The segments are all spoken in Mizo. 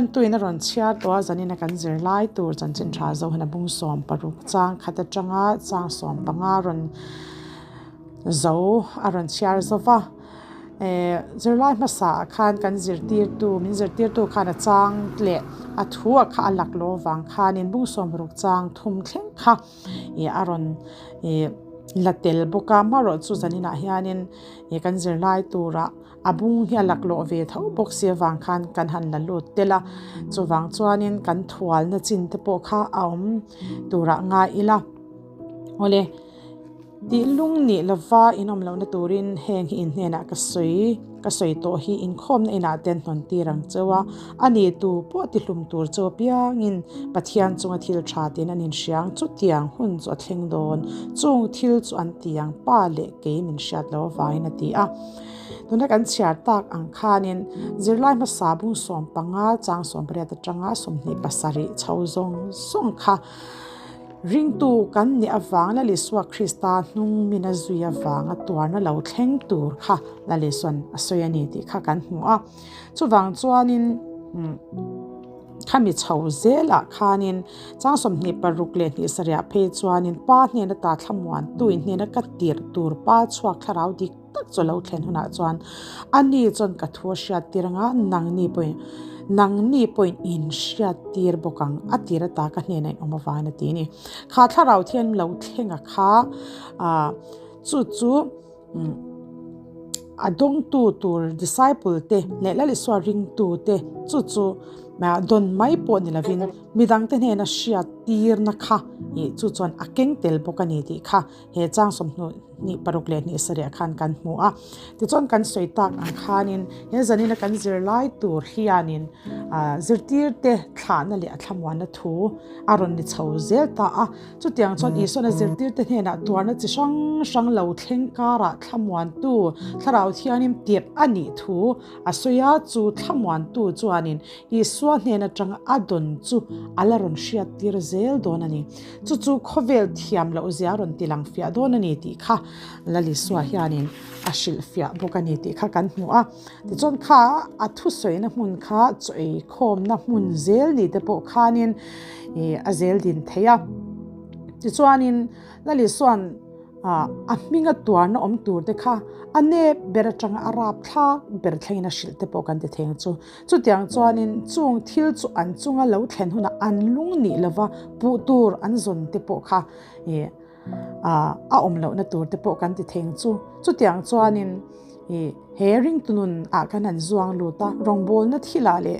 Antuin a rawn chhiar tawh a, zanina kan zir lai tur chanchin tha Zohana bung 16 chang khat atanga chang 15 rawn zo a rawn chhiar zo va. Zirlai hmasa ah khan kan zirtirtu min zirtirtu khan a chang leh a thu ah kha a lak lo avang khanin bung 60 chang thum thleng kha ih a rawn ih la tel bawk a. Amaherawhchu zaninah hianin ih kan zirlai turah A bung hi a laklawh ve tho bawk si avang khan kan han la lut tel a, chuvang chuanin kan thualna chin te pawh kha a awm turah ngai ila. Awle, tih lung nih lova in awm lohna turin heng hi in hnenah ka sawi ka sawi tawh hi inkhawmna inah te an hnawn tir ang cheu a, a ni tu pawh ti hlum tur chu apiangin Pathian chunga thil tha tiin an inhriang chutiang hun chu a thleng dawn, chung thil chu an ti ang pa leh kei min hriat loh avangin a ti a. Tuna kan chhiar tak ang khanin zirlai hmasa bung 15 chang 18 atanga 27 chho zawng zawng kha ringtu kan nih avang Lal Isua Krista hnung min a zui avanga tuarna lo thleng tur kha Lal Isua'n a sawi a ni tih kha kan hmu a. Chuvang chuanin Khami chho zelah khanin chang 26 leh hnih sarih phei chuanin pa hnena ta thlamuan tuin hnena ka tirh tur pa chhuak thlarau dik tak chu lo thlen hunah chuan ani chuan ka thu a hriat tir anga nangni pawhin nangni pawhin in hriat tir bawk ang a tir ata ka hnenah in awm avangin a ti a ni. Kha thlarau thian lo thlenga kha ah chu chu a dawngtu tur disciple te leh Lal Isua ringtu te chu chu dawn mai pawh ni lovin midangte hnena hriat tirna kha ih chu chuan a keng tel bawk a ni tih kha He chang 26 26 khan kan hmu a. Tichuan kan sawi tak ang khanin he zanina kan zirlai tur hianin zirtirte thlahna leh a thlamuanna thu a rawn ni chho zel ta a. Chutiang chuan Isuan a zirtirte hnenah tuarna chi hrang hrang lo thleng karah thlamuantu Thlarau Thianghlim tirh a nih thu a sawi a. Chu thlamuantu chuanin Isua hnen atanga a dawn chu a la rawn hriattir zel dawn a ni. Chu chu khawvel thiam loh zia rawn ti lang fiah dawn a ni tih kha Lal Isua hianin a hrilh fiah bawk a ni tih kha kan hmu a. Tichuan kha a thusawina hmun kha chaw ei khawmna hmun zel ni te pawh khanin a zel din thei a. Tichuanin Lal Isua'n A hminga tuarna awm tur te kha a nep ber atanga a rapthlak ber thlengin a hrilh te pawh kan ti thei ang chu. Chutiang chuanin chung thil chu an chunga lo thlen hunah an lung nih lova puh tur an zawn te pawh kha a awm lohna tur te pawh kan ti thei ang chu. Chutiang chuanin he ringtu nun ah khan an zuang lut a, rawngbawlna thilah leh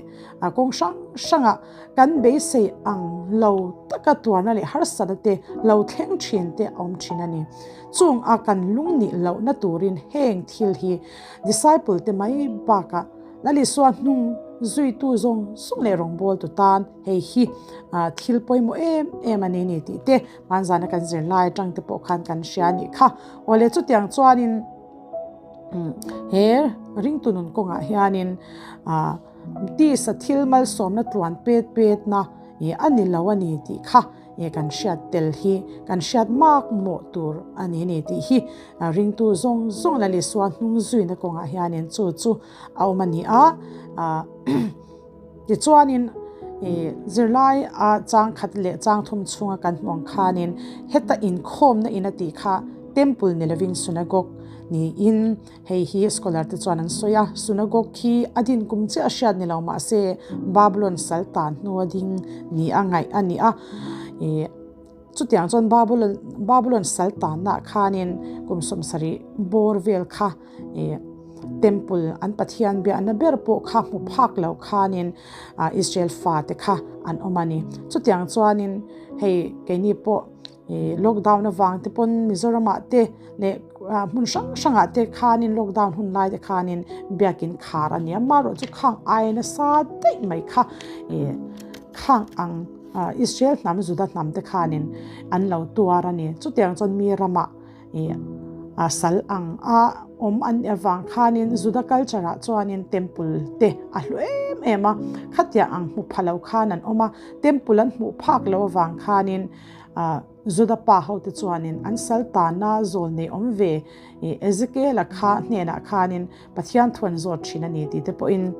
kawng hrang hrangah kan beisei ang lo taka tuarna leh harsatna te lo thleng thin te a awm thin a ni. Chung a kan lung nih lohna turin heng thil hi disciple te mai bakah Lal Isua hnung zuitu zawng zawng leh rawngbawltu tan hei hi thil pawimawh em em a ni ni tih te hmanzana kan zirlai atang te pawh khan kan hria a nih kha. Awle chutiang chuanin He ringtu nun kawngah hianin tisa thil malsawmna tluan pet petna a ni lo a ni tih kha kan hriat tel hi kan hriat mak mawh tur a ni ni tih hi ringtu zawng zawng Lal Isua hnung zuina kawngah hianin chu chu a awm a ni a. Tichuanin zirlai a chang khat leh chang thum chhunga kan hmuh ang khanin heta inkhawmna in a tih kha temple ni lovin synagogue niin hei hi scholar te chuan an sawi a. Synagogue hi a din kum chiah a hriat ni lo mahse Babylon sal tan hnua ding ni a ngaih a ni a. Chutiang chuan Babylon Babylon sal tannaah khanin kum 70 bawr vel kha Temple an Pathian biahna ber pawh kha hmu phak lo khanin Israel fate kha an awm a ni. Chutiang chuanin hei keini pawh lockdown avang te pawn Mizoramah te leh hmun hrang hrangah te khanin lockdown hun lai te khanin biakin khar a ni a. Amaherawhchu khang ai nasa daih mai kha khang ang Israel hnam Juda hnam te khanin an lo tuar a ni. Chutiang chuan mi ramah a sal ang a awm an nih avang khanin Juda culture ah chuanin temple te a hlu em em a, khatiang ang hmu pha lo khan an awm a, temple an hmuh phak lo avang khanin Juda pa ho te chuanin an sal tana zawl nei awm ve Ezekiel-a kha hnenah khanin Pathian thu an zawt thin a ni tih te pawhin.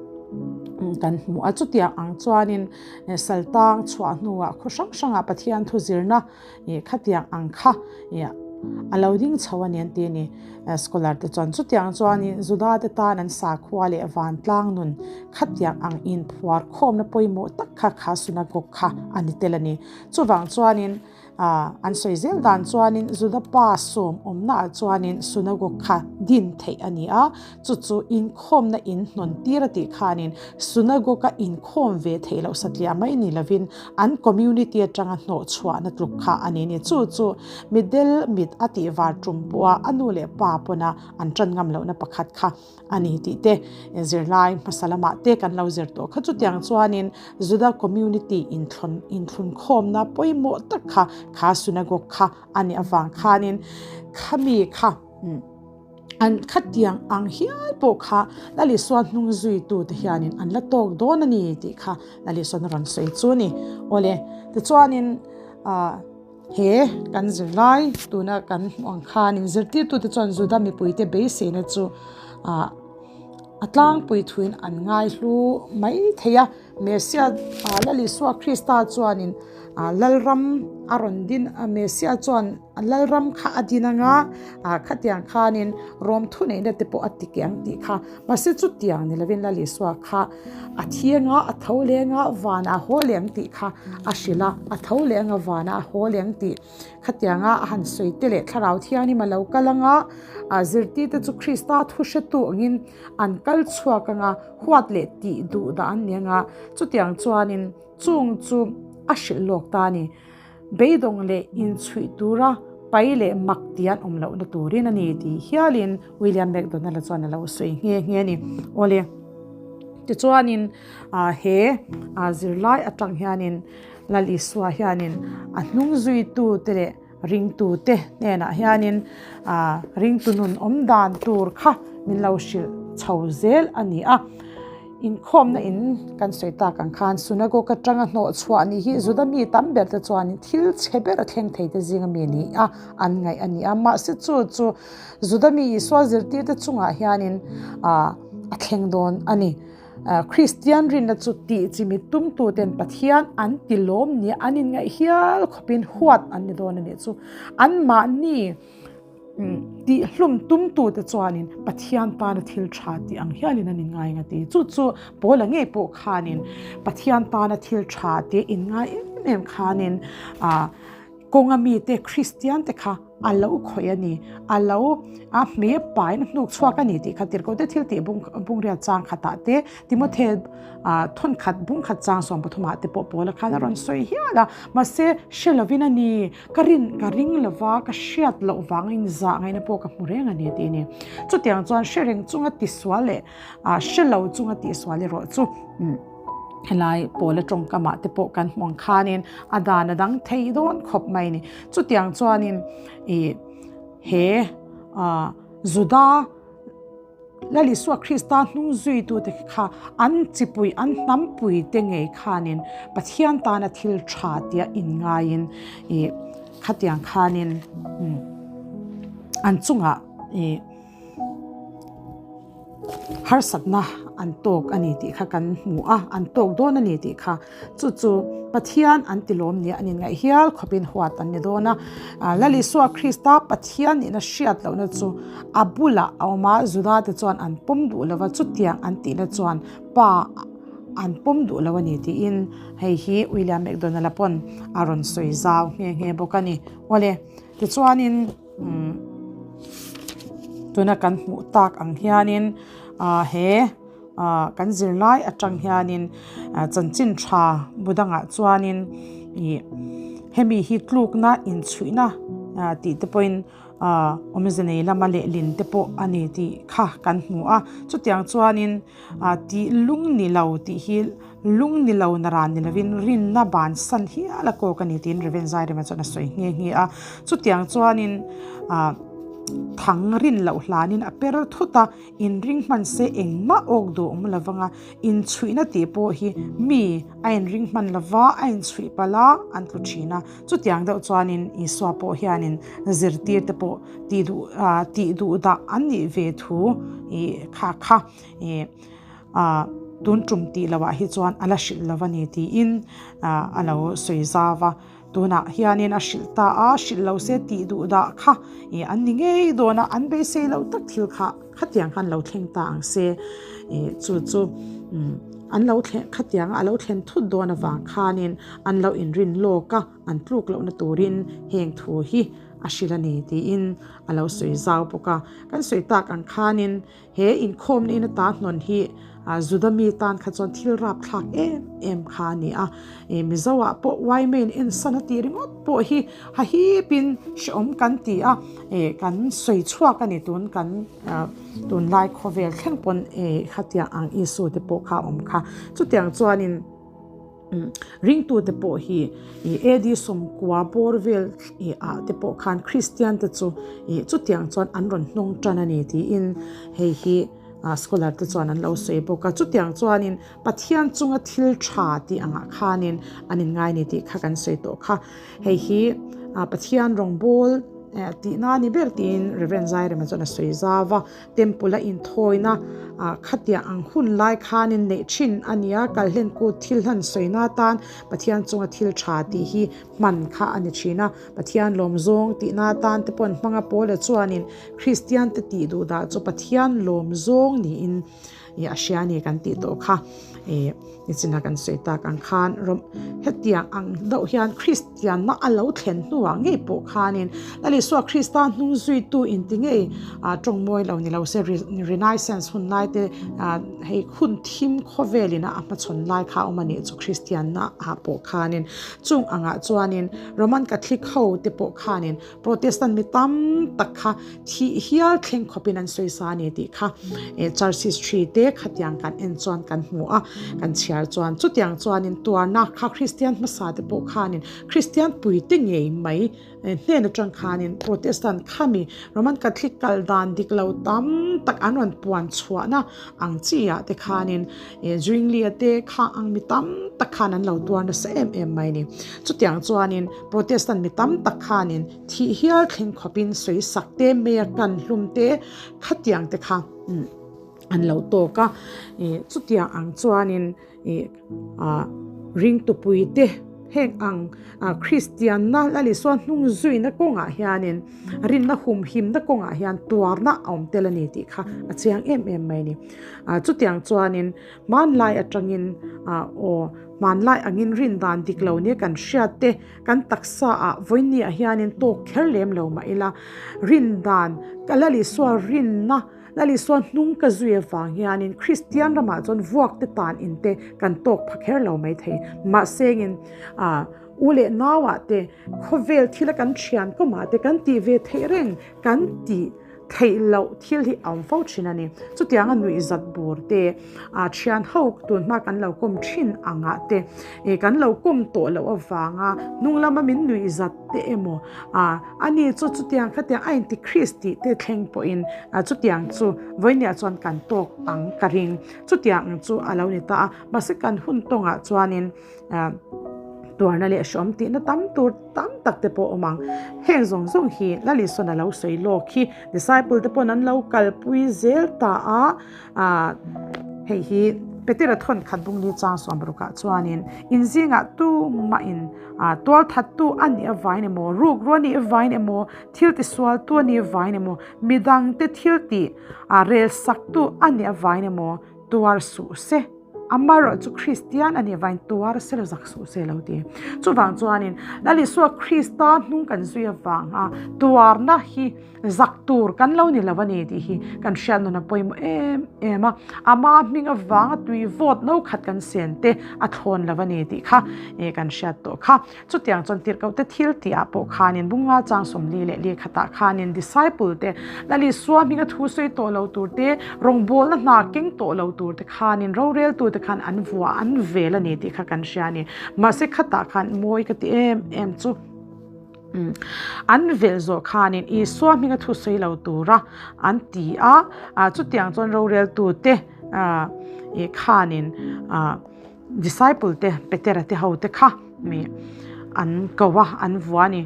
kan hmu a. Chutiang ang chuanin saltang chhuah hnuah khaw hrang hrangah Pathian thu zirna khatiang ang kha a lo ding chho a ni an ti a ni. Scholar te chuan chutiang chuanin Juda te tan an sakhua leh vantlang nun khatiang ang inphuar khawmna pawimawh tak kha kha synagogue kha a ni tel a ni. Chuvang chuanin An sawi zel dan chuanin Juda pa sawm awmnaah chuanin synagogue kha din theih a ni a, chu chu inkhawmna in hnawn tir a tih khanin synagogue a inkhawm ve theih loh satliah mai ni lovin an community atanga hnawh chhuahna tluk kha a ni ni. Chu chu mitdel mit a tih var tum pawha a nu leh pa pawna an tan ngam lohna pakhat kha a ni tih te zirlai hmasa lamah te kan lo zir tawh kha. Chutiang chuanin Juda community inthlun inthlunkhawmna pawimawh tak kha kha synagogue kha a nih avang khanin khami kha an khatiang ang hial pawh kha Lal Isua hnung zuitu te hianin an la tawk dawn a ni tih kha Lal Isuan a rawn sawi chu a ni. Awle tichuanin ah. He kan zirlai tuna kan hmuh ang khanin zirtirtute chuan Juda mipuite beiseina chu ah a tlangpui thuin an ngaihlu mai thei a. Messiah ah Lal Isua Krista chuanin ah Lalram a rawn din a, Messiah chuan Lalram kha a din anga ah khatiang khanin Rom thuneihna te pawh a ti keh ang tih kha. Mahse chutiang ni lovin Lal Isua kha a thi anga a tho leng a, vanah a haw leh ang tih kha a hrilh a, a tho leh anga vanah a haw leh ang tih khatianga a han sawi te leh Thlarau Thianghlim a lo kal anga a zirtirte chu Krista thu hretu angin an kal chhuak anga huat leh tih duh dah an ni anga chutiang chuanin chung chu a hrilh lawk ta a ni. Beidawng leh inchhuih tura pai leh mak tih an awm lohna turin a ni tih hialin William McDonald-a chuan a lo sawi nghe nghe a ni. Awle, tichuanin he zirlai atang hianin Lal Isua hianin a hnung zuitute leh ringtute hnenah hianin ringtu nun awm dan tur kha min lo hrilh chho zel a ni a. Inkhawmna in kan sawi tak ang khan synagogue atanga hnawh chhuah nih hi Juda mi tam ber te chuan thil chhe ber a thleng thei te zinga mi ni a an ngaih a ni a. Mahse chu chu Juda mi Isua zirtir te chungah hianin a thleng dawn a ni. Kristian rinna chu tih chimi tumtu ten Pathian an ti lawm nia an inngaih hial khawpin huat an ni dawn a nih chu. Anmahni Tihhlum tumtute chuanin Pathian tana thil tha tih ang hialin an inngai ang a ti. Chu chu Paula ngei pawh khanin Pathian tana thil tha tih inngai em em khanin kawnga mite Kristian te kha a lo khawih a ni, a lo a hme pain a hnuk chhuak a ni tih kha Tirhkohte thil tih bungriat chang khatah te Timothy thawnkhat bungkhat chang 13ah te pawh Paula khan a rawn sawi hial a, mahse hre lovin a ni. Ka rin ka ring lova, ka hriat loh vangin zah ngaihna pawh ka hmu reng a ni tih a ni. Chutiang chuan hre reng chunga tisual leh hre lo chunga tihsual erawh chu helai pawla tawngkamah te pawh kan hmu ang khanin a dan a dang thei dawn khawp mai a ni. Chutiang chuanin ih he Juda Lal Isua Krista hnung zuitute kha an chipui, an hnampuite ngei khanin Pathian tana thil tha tia inngaiin ih khatiang khanin an chungah ih harsatna an tawk a ni tih kha kan hmu a, an tawk dawn a ni tih kha. Chu chu Pathian an ti lawm nia an inngaih hial khawpin huat an ni dawn a. Lal Isua Krista Pathian nihna hriat lohna chu a bulah a awm a, Juda te chuan an pawm duh lo va, chutiang an tihna chuan Pa an pawm duh lo a ni tiin hei hi William McDonald-a pawn a rawn sawi zau nghe nghe bawk a ni. Awle, tichuanin tuna kan hmuh tak ang hianin he. Kan zirlai atang hianin chanchin tha bu dangah chuanin ih hemi hi tlukna inchhuihna tih te pawhin awmze nei lama lehlin te pawh a ni tih kha kan hmu a. Chutiang chuanin tih lung ni lo tih hi lung ni lo na ran ni lovin rinna bansan hial a kawk a ni tiin Rev Zairema chuan a sawi nghe nghe a. Chutiang chuanin thang rin loh hlanin a per thut a. Inring hman se engmah awk duh awm lo vanga inchhuihna tih pawh hi mi a inring hman lova a inchhuih palh a an tlu thin a. Chutiang deuh chuanin Isua pawh hianin zirtir te pawh tih duh tih duh dah an nih ve thu ih kha kha ih ah. tun tum tih lohah hi chuan a la hrilh lo a ni tiin a lo sawi zau a. Tunah hianin a hrilh ta a, hrilh lo se tih duh dah kha ih an ni ngei dawn a, an beisei loh tak thil kha khatiang khan lo thleng ta ang se ih chu chu umm an lo thleng khatiang a lo thlen thut dawn avang khanin an lo inrin lawk a, an tluk lohna turin heng thu hi a hrilh a ni tiin a lo sawi zau bawk a. Kan sawi tak ang khanin He inkhawmna in ata hnawn hi Juda mi tan kha chuan thil rapthlak em em kha a ni a. Mizo ah pawh Yma in ensan a tih ringawt pawh hi hahipin hrehawm kan ti a, kan sawi chhuak a ni tun kan tunlai khawvel thleng pawn khatiang ang issue te pawh kha a awm kha. Chutiang chuanin. Ringtute pawh hi AD 90 bawr vel ah te pawh khan Kristian te chu chutiang chuan an rawn hnawng tan a ni tiin hei hi scholar te chuan an lo sawi bawk a. Chutiang chuanin Pathian chunga thil tha tih angah khanin an inngai ni tih kha kan sawi tawh kha. Hei hi Pathian rawngbawl tihna a ni ber tiin Rev. Zairema chuan a sawi zau a. Temple a inthawina khatiang ang hun lai khanin neih thin a ni a, kalhlen kut thil hlan sawina atan Pathian chunga thil tha tih hi hman kha a ni thin a, Pathian lawm zawng tihna atan te pawhin hmanga Paula chuanin Kristian te tih duh dah chu Pathian lawm zawng niin a hria a ni kan tih tawh kha. Nichina kan sawi tak ang khan rawm hetiang ang deuh hian Kristianna a lo thlen hnuah ngei pawh khanin Lal Isua Krista hnung zuitu inti ngei tawng mawi lo ni lo se Renaissance hun lai te hei hun thim khawvelin a hmachhawn lai kha a awm a nih chu Kristianna ah pawh khanin chung angah chuanin Roman Catholic ho te pawh khanin Protestant mi tam tak kha thih hial thleng khawpin an sawi sa a ni tih kha church history te khatiang kan en chuan kan hmu a, kan chhiar chuan chutiang chuanin tuarna kha Kristian hmasa te pawh khanin Kristian puite ngei mai hnen atang khanin Protestant khami Roman Catholic kal dan dik lo tam tak an rawn puan chhuahna ang chi ah te khanin Zwingli-a te kha ang mi tam tak khan an lo tuar nasa em em mai a ni. Chutiang chuanin Protestant mi tam tak khanin thih hial thleng khawpin sawi sak te, mei a kan hlum te khatiang te kha an lo tawk a. Chutiang ang chuanin ringtupui te heng ang Kristianna Lal Isua hnung zuina kawngah hianin rinna humhimna kawngah hian tuarna a awm tel a ni tih kha a chiang em em mai a ni. Chutiang chuanin hmanlai atangin aw hmanlai angin rin dan dik lo nia kan hriat te kan taksa ah vawinia hianin tawk kher lem lo mah ila rin dan ka Lal Isua rinna Lal Isua hnung ka zui avang hianin Kristian ramah chuan vuak te tan in te kan tawk pha kher lo mai thei. Mahsengin u leh nauah te khawvel thila kan thian kawmah te kan tih ve theih reng kan tih theih loh thil hi a awm fo thin a ni. Chutianga nuihzat bur te thian ho tun hma kan lo kawm thin angah te kan lo kawm tawh loh avanga hnung lama min nuihzat te emaw a ni chu chutiang khatiang a inti Chris tih te thleng pawhin chutiang chu vawinia chuan kan tawk ang ka ring. Chutiang ang chu a lo ni ta a, mahse kan hun tawngah chuanin Tuarna leh hreawm tihna tam tur tam tak te pawh awm ang. Heng zawng zawng hi Lal Isuan a lo sawi lawk hi disciple te pawn an lo kalpui zel ta a, hei hi Petera thawn khat bung li chang suam rukah chuanin in zingah tumahin tual thattu a nih avain emaw, rukru a nih avain emaw, thil tisualtu a nih avain emaw, midangte thil tih rel saktu a nih avain emaw tuar suh se. Amaherawh chu Kristian a nih vain tuar se lo zak suh se lo ti. Chuvang chuanin Lal Isua Krista hnung kan zui avanga tuarna hi zak tur kan lo ni lo a ni tih hi kan hriat nun a pawimawh em em a. Ama hming avanga tui vawt no khat kan sen te a thlawn lo a ni tih kha kan hriat tawh kha. Chutiang chuan tirhkohte thil tihah pawh khanin Bunga chang 44 leh khatah khanin disciple te Lal Isua hminga thu sawi tawh lo tur te, rawngbawlna hna keng tawh lo tur te khanin roreltu te khan an vuah an vel a ni tih kha kan hria a ni. Mahse khatah khan mawi ka ti em em chu an velh zawh khanin Isua hminga thu sawi lo tura an ti a, chutiang chuan roreltu te khanin Disciple te Petera te ho te kha mi an ko a, an vua a ni.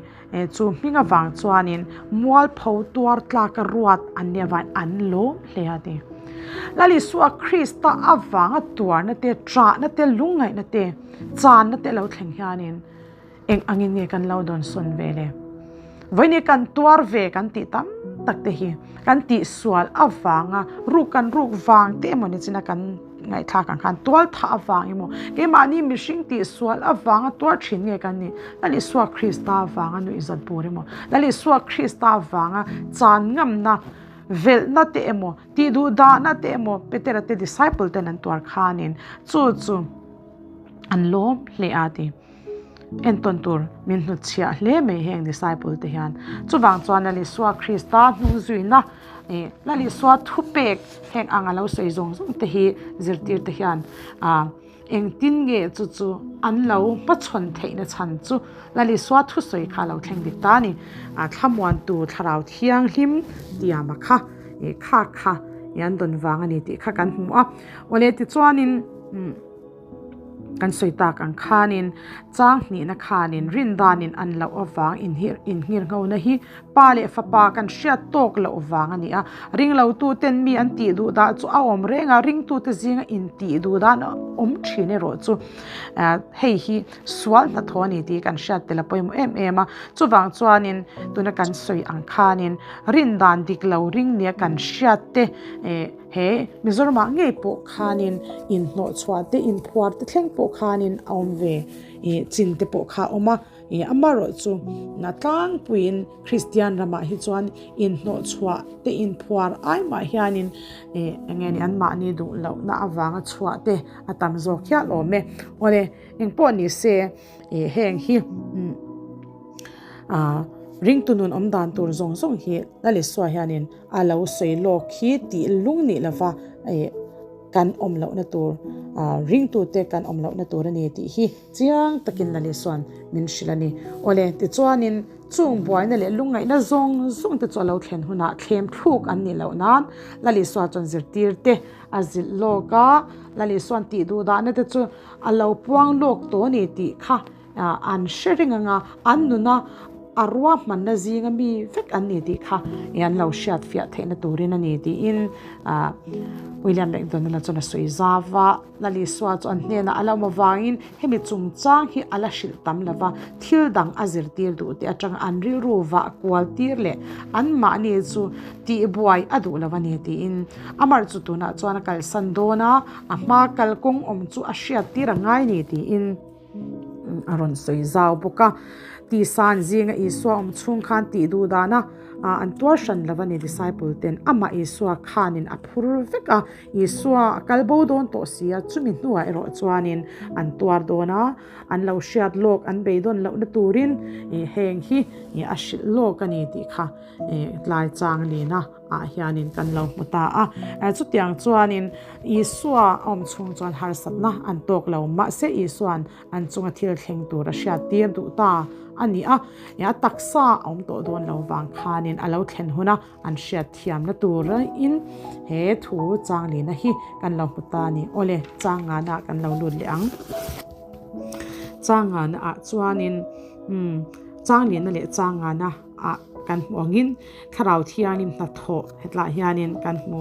Chu hming avang chuanin mualpho tuar tlaka ruat an nih avangin an lawm hle a ti. Lal Isua Krista avanga tuarna te, ṭahna te, lungngaihna te, channa te lo thleng hianin eng angin nge kan lo dawnsawn ve le? Vawiin kan tuar ve kan tih tam tak te hi kan tihsual avanga ruk kan ruk vang te emaw ni china kan ngaihthlak ang khan tual thah avang emaw keimahni mihring tihsual avanga tuar thin nge kan nih? Lal Isua Krista avanga nuihzat bur emaw Lal Isua Krista avanga chan ngamna velhna te emaw tih duh dahna te emaw Petera te disciple ten an tuar khanin chu chu an lawm hle a ti. Entawn tur min hnutchhiah hle mai heng disciple te hian. Chuvang chuan Lal Isua Krista hnung zuina ih Lal Isua thupek heng ang a lo sawi zawng zawng te hi zirtir te hian ah engtin nge chu chu an lo hmachhawn theihna chhan chu Lal Isua thusawi kha a lo thleng dik ta a ni. Ah thlamuantu thlarau thianghlim tiama kha ih kha kha ih an dawn vang a ni tih kha kan hmu a. Awle tichuanin umm. Kan sawi tak ang khanin chang hnihna khanin rindanin an loh avang inhirnghona hi pa leh fapa kan hriat tawk loh vang a ni a. Ringlotu ten mi an tih duh dah chu a awm reng a, ringtute zinga intih duh dan a awm thin erawh chu hei hi sual hnathawh a ni tih kan hriat tel a pawimawh em em a. Chuvang chuanin tuna kan sawi ang khanin rindan dik lo ring nia kan hriat te He Mizoramah ngei pawh khanin inhnawhchhuah te, inphuar te thleng pawh khanin a awm ve ih chin te pawh kha a awm a, ih amaherawh chu na tlangpuiin Kristian ramah hi chuan inhnawhchhuah te inphuar ai mah hianin ih eng nge ni anmahni duh lohna avanga chhuah te a tam zawk hial awm e. Awle engpawh ni se ih heng hi ah ringtu nun awm dan tur zawng zawng hi Lalisua hianin A lo sawi lawk hi tih lung nih lova ih kan awm lohna tur ah ringtute kan awm lohna tur a ni tih hi chiang takin Lali chuan min hrilh a ni. Awle tichuanin chung buaina leh lungngaihna zawng zawng te chu a lo thlen hunah thlem thluk an nih loh nan Lali Suan chuan zirtir te a zilh lawk a, Lali Suan tih duh dahna te chu a lo puang lawk tawh a ni tih kha An hre reng anga an nuna a ruahmanna zinga mi vek an ni tih kha an lo hriat fiah theihna turin a ni tiin William McDonald-a chuan a sawi zau a. Lalisua chu an hnenah a la awm avangin hemi chungchang hi a la hrilh tam lo va, thil dang a zirtir duh te atanga an rilru vah kual tir leh anmahni chu tihbuai a duh lo a ni tiin Amar chu tunah chuan a kalsan dawn a, a hma kalkawng awm chu a hriat tir a ngai ni tiin. A rawn sawi zau bawk a, Tisan zinga Isua awm chhung khan tih duh dana an tuar hran lo a ni disciple ten amah Isua khanin a phur vek a, Isua a kal bo dawn tawh si a, chumi hnuah erawh chuanin an tuar dawn a, an lo hriat lawk an beidawn lohna turin heng hi a hrilh lawk a ni tih kha tlai chang lina. ah hianin kan lo hmu ta a. Chutiang chuanin Isua a awm chhung chuan harsatna an tawk lo. Mahse Isua'n an chunga thil thleng tur a hriattir duh ta a ni a. A taksa a awm tawh dawn lo vang khanin a lo thlen huna an hriatthiamna turin he thu changlina hi kan lo hmu ta a ni. Awle, changngana kan lo lut leh ang. Changngana ah chuanin changlina leh changngana ah kan hmu angin Thlarau Thiangin hnathawh hetlaiah hianin kan hmu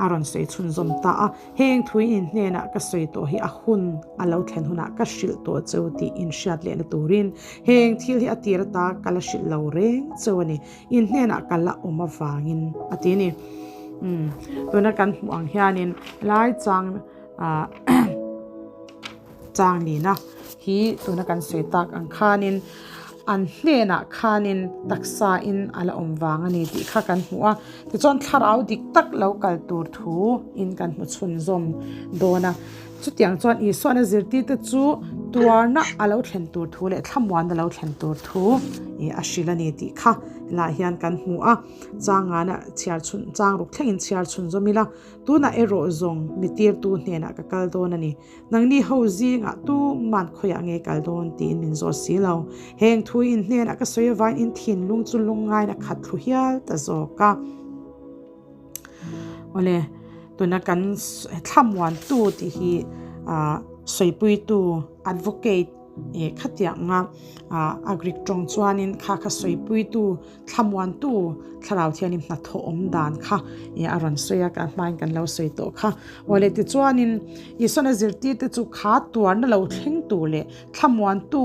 a rawn sawi chhunzawm ta a, heng thui in hnenah ka sawi tawh hi a hun a lo thlen hunah ka hrilh tawh cheu tih in hriat lehna turin heng thil hi a tir ata ka la hrilh lo reng cheu a ni, in hnenah ka la awm avangin a ti a ni. Umm tuna kan hmuh ang hianin lai chang ah Chang nihna hi tuna kan sawi tak ang khanin an hnenah khanin taksa in a la awm vang a ni tih kha kan hmu a, tichuan thlarau dik tak lo kal tur thu in kan hmu chhunzawm dawn a, chutiang chuan Isuana zirtirte chu tuarna a lo thlen tur thu leh thlamuanna lo thlen tur thu ih a hrilh a ni tih kha helaiah hian kan hmu a, changana chhiar chhun chang ruk thlengin chhiar chhunzawm ila tunah erawh zawng mi tirtu hnenah ka kal dawn a ni. Nangni ho zingah tuman khawiah nge kal dawn tiin min zawt si lo. Heng thu in hnenah ka sawi avain in thinlung chu lungngain a khat thlu hial ta zawk a. Awle, tuna kan thlamuantu tih hi ah sawipuitu, advocate. E khatianga a Greek tawng chuanin kha kha sawipuitu thlamuantu thlarau thianin hnathawh awm dan kha e a rawn sawi a, kan hmain kan lo sawi tawh kha. Awle tichuanin Isuan a zirtirte chu kha tuarna lo thleng tur leh thlamuantu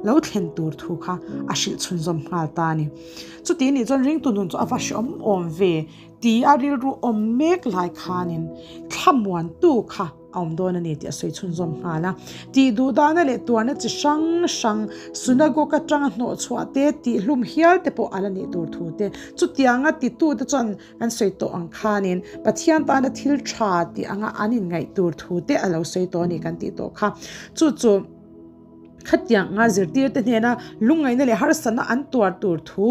lo thlen tur thu kha a hrilh chhunzawm nghal ta a ni. Chuti nih chuan ringtu nun chu a va hreawm awm ve ti a rilru awm mek lai khanin thlamuantu kha a awm dawn a ni tih a sawi chhunzawm nghal a. Tih duh dahna leh tuarna chi hrang hrang synagogue atanga hnawh chhuah te, tihhlum hial te pawh a la nih tur thu te. Chutianga titute chuan kan sawi tawh ang khanin Pathian tana thil tha tih anga an inngaih tur thu te a lo sawi tawh a ni kan tih tawh kha. Chu chu khatianga zirtirte hnena lungngaihna leh harsatna an tuar tur thu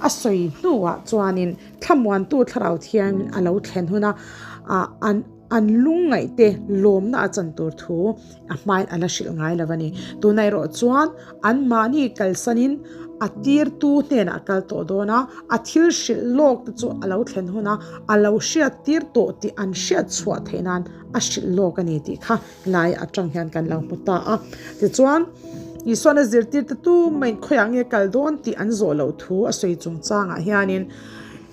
a sawi hnuah chuanin thlamuantu thlarau thiangin a lo thlen huna an An lungngaihte lawmna a chan tur thu a hmain a la hrilh ngai lo a ni. Tunah erawh chuan anmahni kalsanin a tirtu hnenah a kal tawh dawn a, a thil hrilh lawk te chu a lo thlen hun a, a lo hriat tir tawh tih an hriat chhuah theih nan a hrilh lawk a ni tih kha lai atang hian kan lo hmu ta a. Tichuan, Isuan a zirtirte tumah in khawiah nge kal dawn tih an zawh loh thu a sawi chungchangah hianin,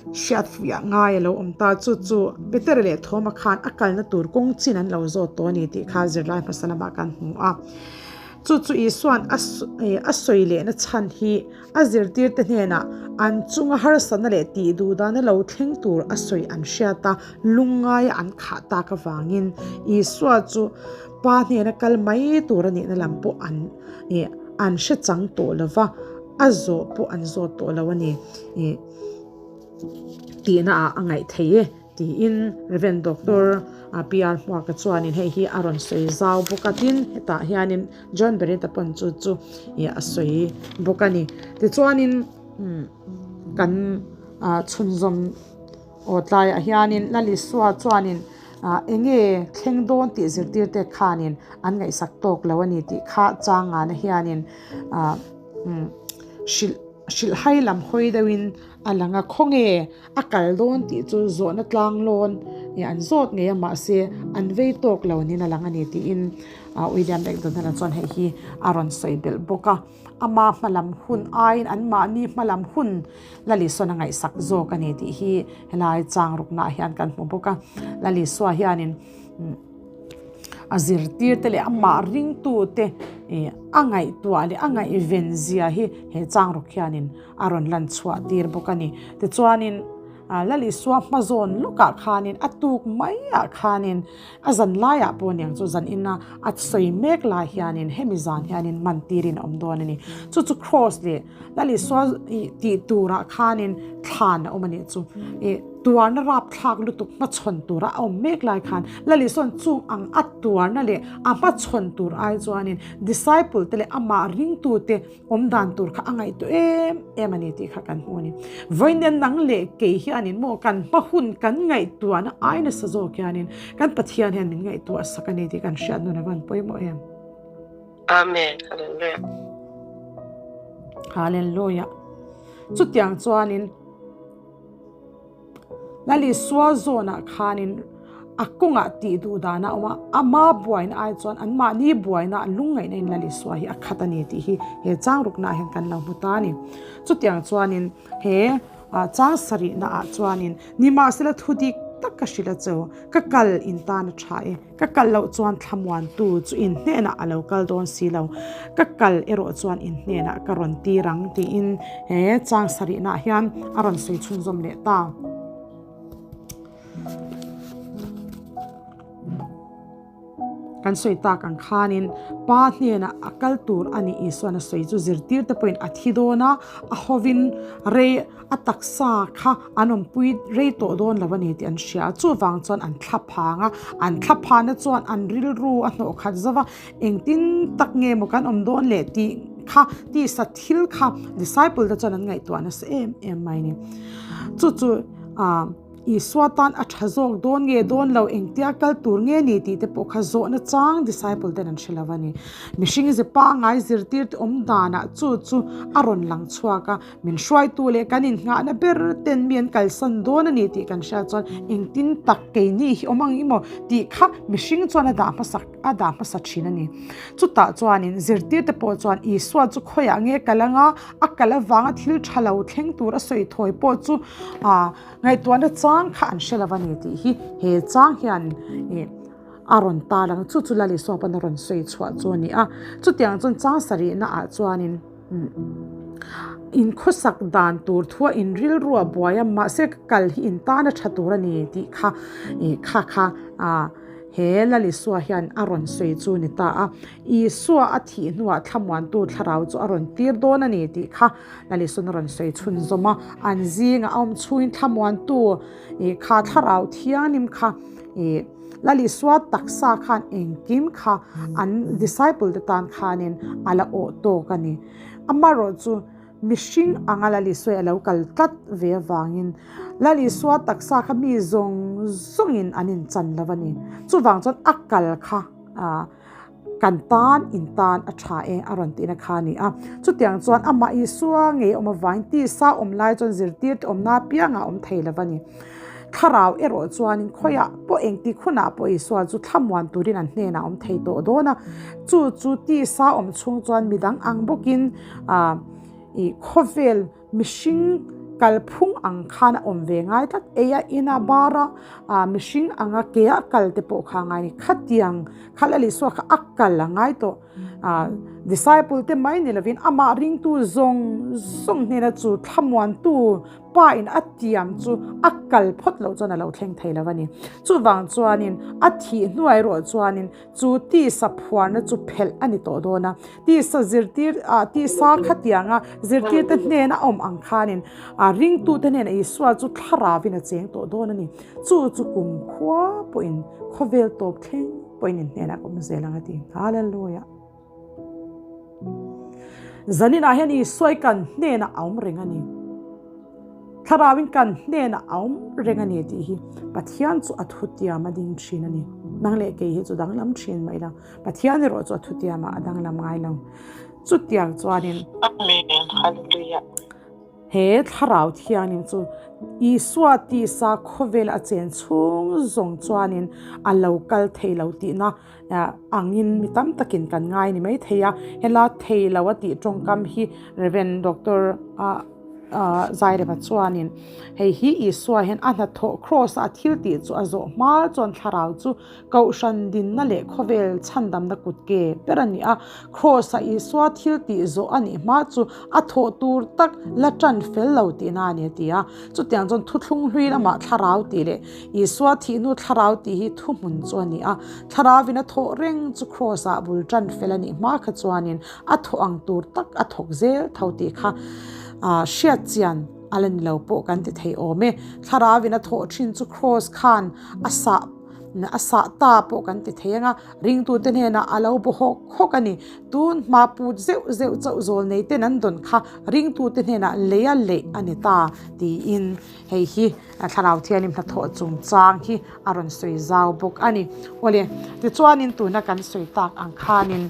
Hriatfuiah ngai a lo awm ta, chu chu Petera leh Thoma khan a kalna tur kawng chin an lo zawt tawh a ni tih kha zirlai hmasa lamah kan hmu a. Chu chu Isua'n a sawi lehna chhan hi a zirtirte hnenah an chunga harsatna leh tih duh dana lo thleng tur a sawi an hriat a, lungngaia an khah tak avangin Isua chu Pa hnena kal mai tur a nihna lam pawh an an hre chang tawh lo va, a zawh pawh an zawt tawh lo a ni. Tihna ah a ngaih thei e tiin Rev. Doctor PR Hmuaka chuanin hei hi a rawn sawi zau bawk a, tin hetah hianin John Beretta pawn chu chu a sawi bawk a ni. Tichuanin kan chhunzawm aw tlaiah hianin Lalisua chuanin eng nge thleng dawn tih zirtirte khanin an ngaihsak tawk lo a ni tih kha changana hianin hrilh. Hrilhhai lam hawi deuhin a lang a, khawnge a kal dawn tih chu zawhna tlang lawn nge an zawt ngei a, mahse an vei tawk lo niin a lang a ni tiin William McDonald-a chuan hei hi a rawn sawi belh bawk a. Ama hmalam hun aiin anmahni hmalam hun Lalisua a ngaihsak zawk a ni tih hi helai chang ruknaah hian kan hmu bawk a. Lalisua hianin. A zirtirte leh amah ringtute a ngaihtuah leh a ngaihven zia hi he changrawk hianin a rawn lan chhuah tir bawk a ni. Tichuanin Lal Isua hma zawn lawkah khanin a tuk maiah khanin a zan laiah pawh aniang chu zan ina a sawi mek lai hianin hemi zan hianin man tirin a awm dawn a ni. Chu chu Kraws leh Lal Isua tih turah khanin thlan a awm a nih chu. Tuarna rapthlak lutuk hmachhawn tura a awm mek lai khan Lal Isua'n chung ang a tuarna leh a hmachhawn tur ai chuanin disciple te leh amah ringtute awm dan tur kha a ngaihtuah em em a ni tih kha kan hmu a ni. Vawiin nang leh kei hianin maw kan hma hun kan ngaihtuahna ai nasa zawk hianin kan Pathian hian min ngaihtuah sak a ni tih kan hriat nun a van pawimawh em. Amen. Hallelujah. Hallelujah. Chutiang chuanin Lalisua zawnah khanin a kawngah tih duh dan a awm a, ama buaina ai chuan anmahni buaina an lungngaihna in Lalisua hi a khat a ni tih hi he chang ruknaah hian kan lo hmu ta a ni. Chutiang chuanin he chang sarihna ah chuanin nimahsela thu dik tak ka hrilh a cheu, ka kal in tan a tha e. Ka kal loh chuan thlamuantu chu in hnenah a lo kal dawn si lo, ka kal erawh chuan in hnenah ka rawn tir ang tiin he chang sarihnaah hian a rawn sawi chhunzawm leh ta. Kan sawi tak ang khanin Pa hnenah a kal tur a nih Isuan a sawi chu zirtirte pawhin a thi dawn a, a hovin rei A taksa kha an awmpui rei tawh dawn lo a ni tih an hria a, chuvang chuan an thla phang a, an thla phahna chuan an rilru a hnawh khat zauh a, engtin tak nge maw kan awm dawn leh tih kha tisa thil kha disciple te chuan an ngaihtuah nasa em em mai a ni. Chu chu ah. Isua tan a tha zawk dawn nge dawn lo, engtia kal tur nge ni tih te pawh kha zawhna chang disciple ten an hre lo a ni. Mihring ze pangngai zirtir te awm danah chu chu a rawn lang chhuak a, min hruaitu leh kan innghahna ber ten mi an kalsan dawn a ni tih kan hriat chuan engtin tak keini hi awm ang i maw tih kha mihring chuan a dah hmasak a dah hmasa thin a ni. Chutah chuanin zirtirte pawh chuan Isua chu khawiah nge kal anga a kal avanga thil tha lo thleng tur a sawi thawi pawh chu ah ngaihtuahna chang kha an hre lo a ni tih hi he chang hian ih a rawn tar ang chu chu Lal Isua pawn a rawn sawi chhuah chu a ni a. Chutiang chuan chang sarihna ah chuanin inkhawsak dan tur thua in rilru a buai a mahse ka kal hi in tan a tha tur a ni tih kha ih kha kha ah He Lal Isua hian a rawn sawi chu ni ta a, Isua a thih hnuah thlamuantu thlarau chu a rawn tir dawn a ni tih kha Lal Isua'n a rawn sawi chhunzawm a. An zingah a awm chhungin thlamuantu ih kha thlarau thianghlim kha ih Lal Isua taksa khan engkim kha an disciple te tan khanin a la awh tawk a ni. Amaherawhchu Mihring anga Lal Isua a lo kal tlat ve avangin Lal Isua taksa kha mi zawng zawngin an inchan lo a ni. Chuvang chuan a kal kha kan tan in tan a tha e a rawn tihna kha a ni a. Chutiang chuan amah Isua ngei awm avangin tisa awm lai chuan zirtirte awmna apiangah a awm thei lo a ni. Thlarau erawh chuanin khawiah pawh engtik hunah pawh Isua chu thlamuan turin an hnenah a awm thei tawh dawn a. Chu chu tisa awm chhung chuan midang ang bawkin Ah, i khawvel mihring kalphung ang khan a awm ve ngai tlat. Eia ina bara ah mihring anga ke a kal te pawh kha ngai ni. Khatiang kha Lal Isua kha a kal a ngai tawh. Ah, disciple te mai ni lovin amah ringtu zawng zawng hnena chu thlamuantu Pa in a tiam chu a kal phawt loh chuan a lo thleng thei lo a ni. Chuvang chuanin a thih hnuai erawh chuanin Chu tisa phuarna chu phelh a ni tawh dawn a, tisa zirtir ah tisa khatianga zirtirte hnena awm ang khanin a ringtute hnena Isua chu thlaravin a cheng tawh dawn a ni. Chu chu kumkhua pawhin khawvel tawp thleng pawhin in hnenah ka awm zel ang a ti. Hallelujah. Zaninah hian Isua i kan hnenah a awm reng a ni. Thlarauin kan hnenah a awm reng a ni tih hi Pathian chu a thutiam a ding thin a ni. Nang leh kei hi chu danglam thin mai la, Pathian erawh chu a thutiamah a danglam ngai lo. Chutiang chuanin. Amen. Hallelujah. He Thlarau Thiangin chu Isua tisa khawvel a chen chhung zawng chuanin a lo kal thei lo tihna angin mi tam takin kan ngai ni mai thei a. Hela thei lo a tih tawngkam hi Rev. Doctor Zairema chuanin hei hi Isua hian a hnathawh kraws-a a thil tih chu a zawh hma chuan Thlarau chu Kohhran dinna leh khawvel chhandamna kut ke ber a ni a, Kraws-a Isua thil tih zawh a nih hma chu a thawh tur tak la tan fel lo tihna a ni a ti a. Chutiang chuan thuthlung hlui lamah thlarau tih leh Isua thihnu thlarau tih hi thuhmun chu a ni a. Thlarauin a thawh reng chu Kraws-ah bul tan fel a nih hma kha chuanin a thawh ang tur tak a thawk zel tho tih kha hriat chian a la ni lo pawh kan ti thei awm e. Thlarauin a thawh thin chu Kraws khan a sah A sah ta pawh kan ti thei ang a, ringtute hnenah a lo bu hawk hawk a ni. Tun hma put zeuh zeuh chauh zawl nei ten an dawn kha ringtute hnenah lei a leih a ni ta tiin hei hi Thlarau Thianghlim hnathawh chungchang hi a rawn sawi zau bawk a ni. Awle, tichuanin tuna kan sawi tak ang khanin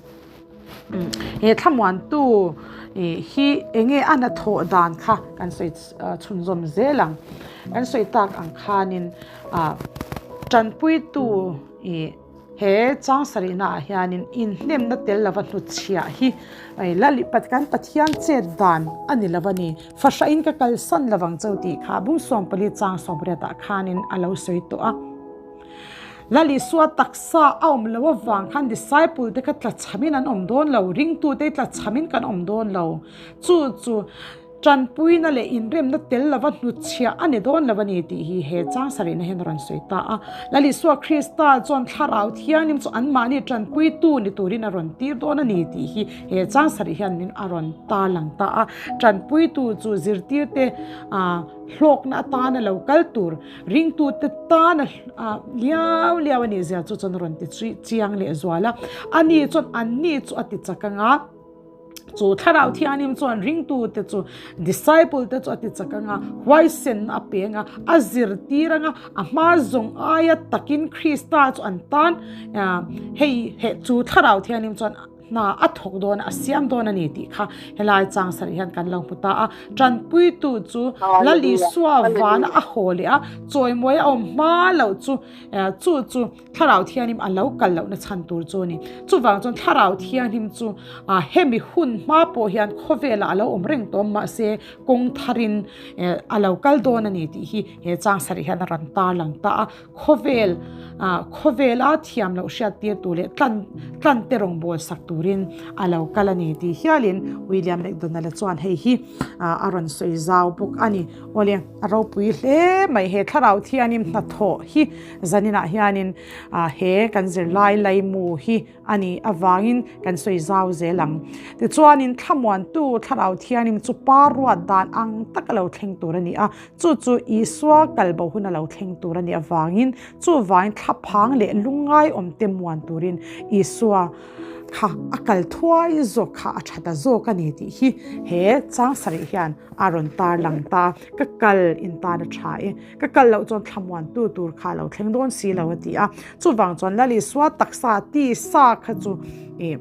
he thlamuantu hi enge a hnathawh dan kha kan sawi chhunzawm zel ang. Kan sawi tak ang khanin ah tanpuitu ih he chang sarihna ah hianin inhnemna tel lova hnutchhiah hi lali kan Pathian chet dan a ni lo a ni. Fahrahin ka kalsan lovang chau tih kha Bungsawmpali chang sawmriat ah khanin a lo sawi tawh a. Lal Isua taksa a awm loh avang khan disciple te kha tlachhamin an awm dawn lo, ringtute hi tlachhamin kan awm dawn lo. Chu chu tanpuina leh inremna tel lova hnutchhiah a ni dawn lo a ni tih hi he chang sarihna hian a rawn sawi ta a. Lal Isua Krista chuan Thlarau Thianghlim chu anmahni tanpuitu ni turin a rawn tir dawn a ni tih hi he chang sarih hian min a rawn tarlang ta a. Tanpuitu chu zirtirte hlawkna atana lo kal tur Ringtute tan a liau liau a nih zia chu chuan a rawn ti chiang leh zual a. Ani chuan anni chu a ti chak ang a. Chu Thlarau Thianghlim chuan ringtute chu, disciple te chu a ti chak anga, huaisen a pe anga, a zirtir anga, a hma zawng aia takin Krista chu an tan hei he chu Thlarau Thianghlim chuan hna a thawk dawn a, a siam dawn a ni tih kha helai chang sarih hian kan lo hmu ta a. Tanpuitu chu Lal Isua vana a haw leh a, chawimawi a awm hma loh chu chu chu Thlarau Thianghlim a lo kal lohna chhan tur chu a ni. Chuvang chuan Thlarau Thianghlim chu hemi hun hma pawh hian khawvelah a lo awm reng tawm mahse kawng tharin a lo kal dawn a ni tih hi he chang sarih hian a rawn tarlang ta a. Khawvel khawvela thiam loh hriat tir tur leh tlan tlan te rawngbâwl sak turin a lo kal a ni tih hialin William McDonald-a chuan hei hi a rawn sawi zau bawk a ni. Awle a ropui hle mai he Thlarau Thianghlim hnathawh hi. Zaninah hianin he kan zirlai laimu hi a nih avangin kan sawi zau zel ang. Tichuanin thlamuantu Thlarau Thianghlim chu pa ruat dan ang tak a lo thleng tur a ni a, chu chu Isua kalbo hun a lo thleng tur a nih avangin chuvangin thlaphang leh lungngai awmte muan turin Isua kha a kal thuai zawk kha a tha ta zawk a ni tih hi he chang sarih hian a rawn tarlang ta. Ka kal intan a tha e. Ka kal loh chuan thlamuantu tur kha a lo thleng dawn si lo a ti a. Chuvang chuan Lal Isua taksa ti sa kha chu ih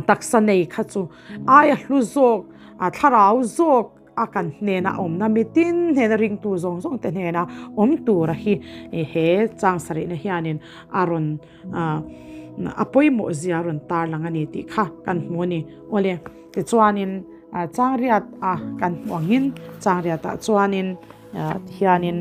taksa nei kha chu aia hlu zawk thlarau zawk a kan hnena awmna mitin hnena ringtu zawng zawng te hnena awm tura hi he chang sarihna hianin a rawn a pawimawh zia a rawn tarlang a ni tih kha kan hmu a ni. Awle tichuanin changriat a kan hmuh angin changriatah chuanin hianin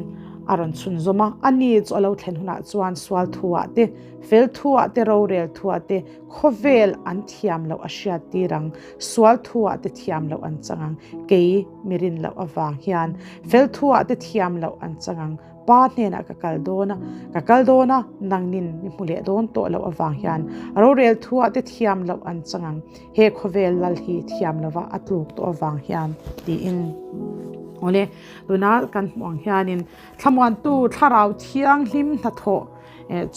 a rawn chhunzawm a, ani chu a lo thlen hunah chuan sual thuah te, fel thuah te, rorel thuah te khawvel an thiam loh a hriat tir ang, sual thuah te thiam loh an chang ang, kei mi rin loh avang hian fel thuah te thiam loh an chang ang. Pa hnenah ka kal dawn a, ka kal dawn a, nangnin mi hmu leh dawn tawh loh avang hian rorel thuah te thiam loh an chang ang, he khawvel lal hi thiam lova a tluk tawh avang hian tiin. Awle, tuna kan hmuh ang hianin thlamuantu thlarau thianghlim hnathawh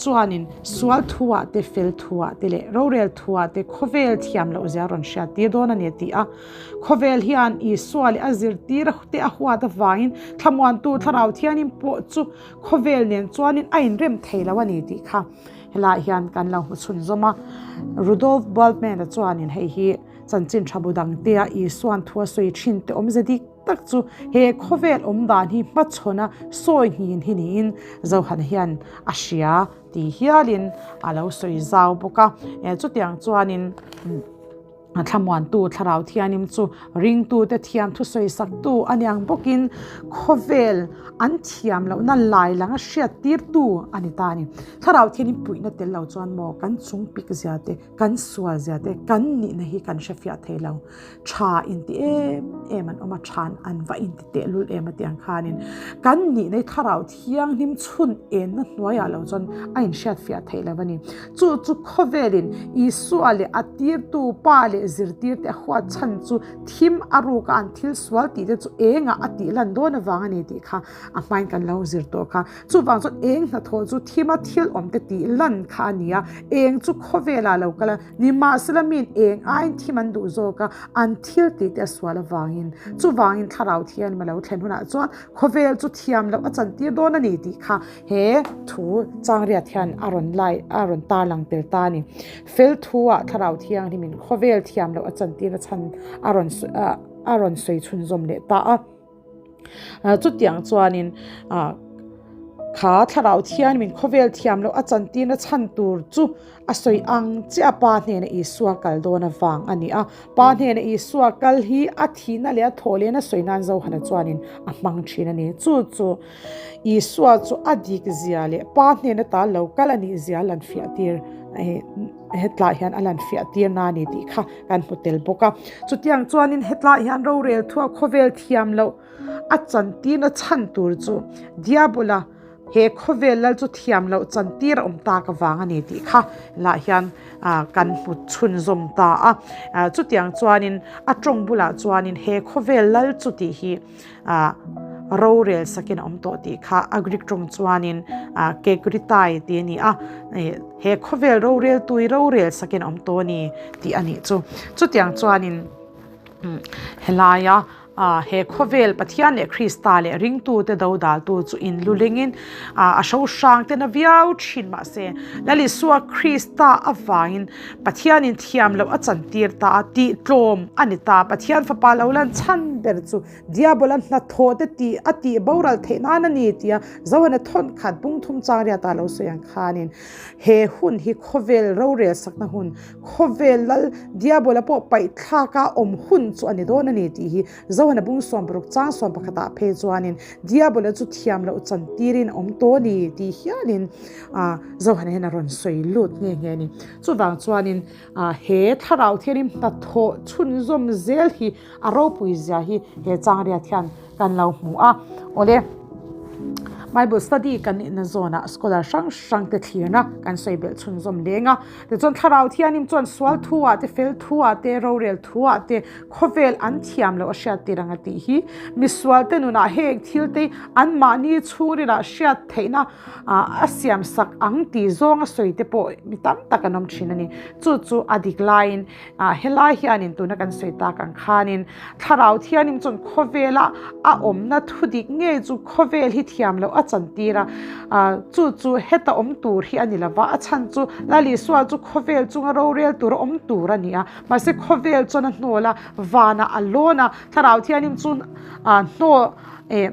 chuanin sual thuah te, fel thuah te leh rorel thuah te khawvel thiam loh zia rawn hriat tir dawn a ni a ti a. Khawvel hian Isua leh a zirtir te a huat avangin thlamuantu thlarau thianin pawh chu khawvel nen chuanin a inrem thei lo a ni tih kha helaiah hian kan lo hmu chhunzawm a. Rudolf Bultmann-a chuanin hei hi chanchin tha bu dangtea Isua'n thu a sawi thin te awmze dik tak chu he khawvel awm dan hi hmachhawna sawi nghin hi niin Zohana hian a hria ti hialin a lo sawi zau bawk a. Chutiang chuanin. A thlamuantu Thlarau Thianghlim chu ringtute thiam thusawisaktu a niang bawkin khawvel an thiam lohna lai langa hriattirtu a ni ta a ni. Thlarau Thianghlim puihna tel lo chuan maw kan chung pik zia te, kan sual zia te, kan nihna hi kan hrefiah thei lo. Tha inti em em an awm a, than an va inti tehlul em a tih ang khanin kan nihna hi Thlarau Thianghlim chhun enna hnuaiah lo chuan a inhriatfiah theih lo a ni. Chu chu khawvelin Isua leh a tirtu pa leh zirtirte a huat chhan chu thim a ruka an thil sual tih te chu engah a tih lan dawn avang a ni tih kha a hmain kan lo zir tawh kha. Chuvang chuan eng hnathawh chu thima thil awmte tih lan kha a ni a, eng chu khawvelah lo kal a, nimahsela miin eng aiin thim an duh zawk a, an thil tih te a sual avangin. Chuvangin Thlarau Thianghlim a lo thlen hunah chuan Khawvel chu thiam loh a chantir dawn a ni tih kha he thu changriat hian a rawn lai a rawn tarlang tel ta a ni. Fel thu-ah Thlarau Thianghlimin khawvel thiam loh a chantirna chhan a rawn a rawn sawi chhunzawm leh ta a. Chutiang chuanin kha Thlarau Thianghlimin khawvel thiam loh a chantirna chhan tur chu A sawi ang chiah a Pa hnena Isua kal dawn avang a ni a. Pa hnena Isua kal hi a thihna leh a thawh lehna sawi nan Zohana chuanin a hmang thin a ni. Chu chu Isua chu a dik zia leh Pa hnena ta lo kal a nih zia a lan fiah tir hetlai hian a lan fiah tir na a ni tih kha kan hmu tel bawk a. Chutiang chuanin hetlai hian rorel thuah khawvel thiam loh a chantirna chhan tur chu Diabola He khawvel lal chu thiam loh chantir a awm tak avang a ni tih kha lah hian kan hmu chhunzawm ta a. Chutiang chuanin a tawng bulah chuanin he khawvel lal chu tih hi. rorel sakin a awm tawh tih kha a Greek tawng chuanin kekritai tih a ni a, he khawvel roreltu hi rorel sakin a awm tawh a ni tih a nih chu. Chutiang chuanin helaia he khawvel Pathian leh Krista leh ringtute dodaltu chu inlulingin a hro hrang te na viau thin mahse Lal Isua Krista avangin Pathianin thiam loh a chantir ta a, tih tlawm a ni ta. Pathian fapa lo lan chhan ber chu Diabola hnathawh te tih a tih boral theih nan a ni tia Zohana thawn khat bung thum chang riata lo sawi ang khanin he hun hi khawvel rorel sakna hun, khawvel lal Diabola pawh paih thlaka awm hun chu a ni dawn a ni tih hi Zohana bung 60 chang 11 ah phei chuanin Diabola chu thiam loh chan tirin a awm tawh a ni tih hianin Zohana hian a rawn sawi lut nghe nghe a ni. Chuvang chuanin he thlarau thianin hnathawh chhunzawm zel hi A ropui zia hi he changriat hian kan lo hmu a. Awle, Bible study kan nihna zawnah scholar hrang hrang te thlirna kan sawi belh chhunzawm leng a. Tichuan thlarau thianim chuan sual thu ah te, fel thu ah te, rorel thu ah te khawvel an thiam loh a hriat tir ang a tih hi. Misual te nunah heng thil te anmahni chhungrilah hriat theihna a siam sak ang tih zawng a sawi te pawh mi tam tak an awm thin a ni. Chu chu a dik laiin Ah, helai hianin tuna kan sawi tak ang khanin thlarau thianin chuan khawvela a awmna thu dik ngei chu khawvel hi thiam loh a chantir a, ah, chu chu heta awm tur hi a ni lova, a chhan chu Lal Isua chu khawvel chunga rorel tur a awm tur a ni a, mahse khawvel chuan a hnawl a, vanah a lawn a, thlarau thianin chu ah hnawl eh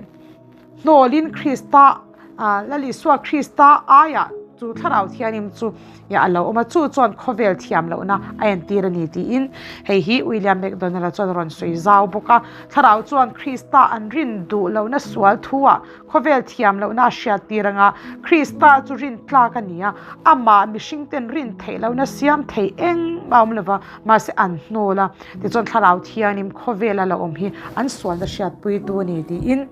Hnawlin Krista, Lal Isua Krista aiah chu thlarau thianim chu a lo awm a, chu chuan khawvel thiam lohna a entir a ni tiin hei hi William MacDonald-a chuan a rawn sawi zau bawk a. Thlarau chuan Krista an rin duh lohna sual thuah khawvel thiam lohna a hriattir ang a, Krista chu rin tlak a ni a, amah mihringten rin theih lohna siam thei engmah a awm lova, mahse an hnawl a, tichuan thlarau thianim khawvela lo awm hi an sualna hriatpuitu a ni tiin.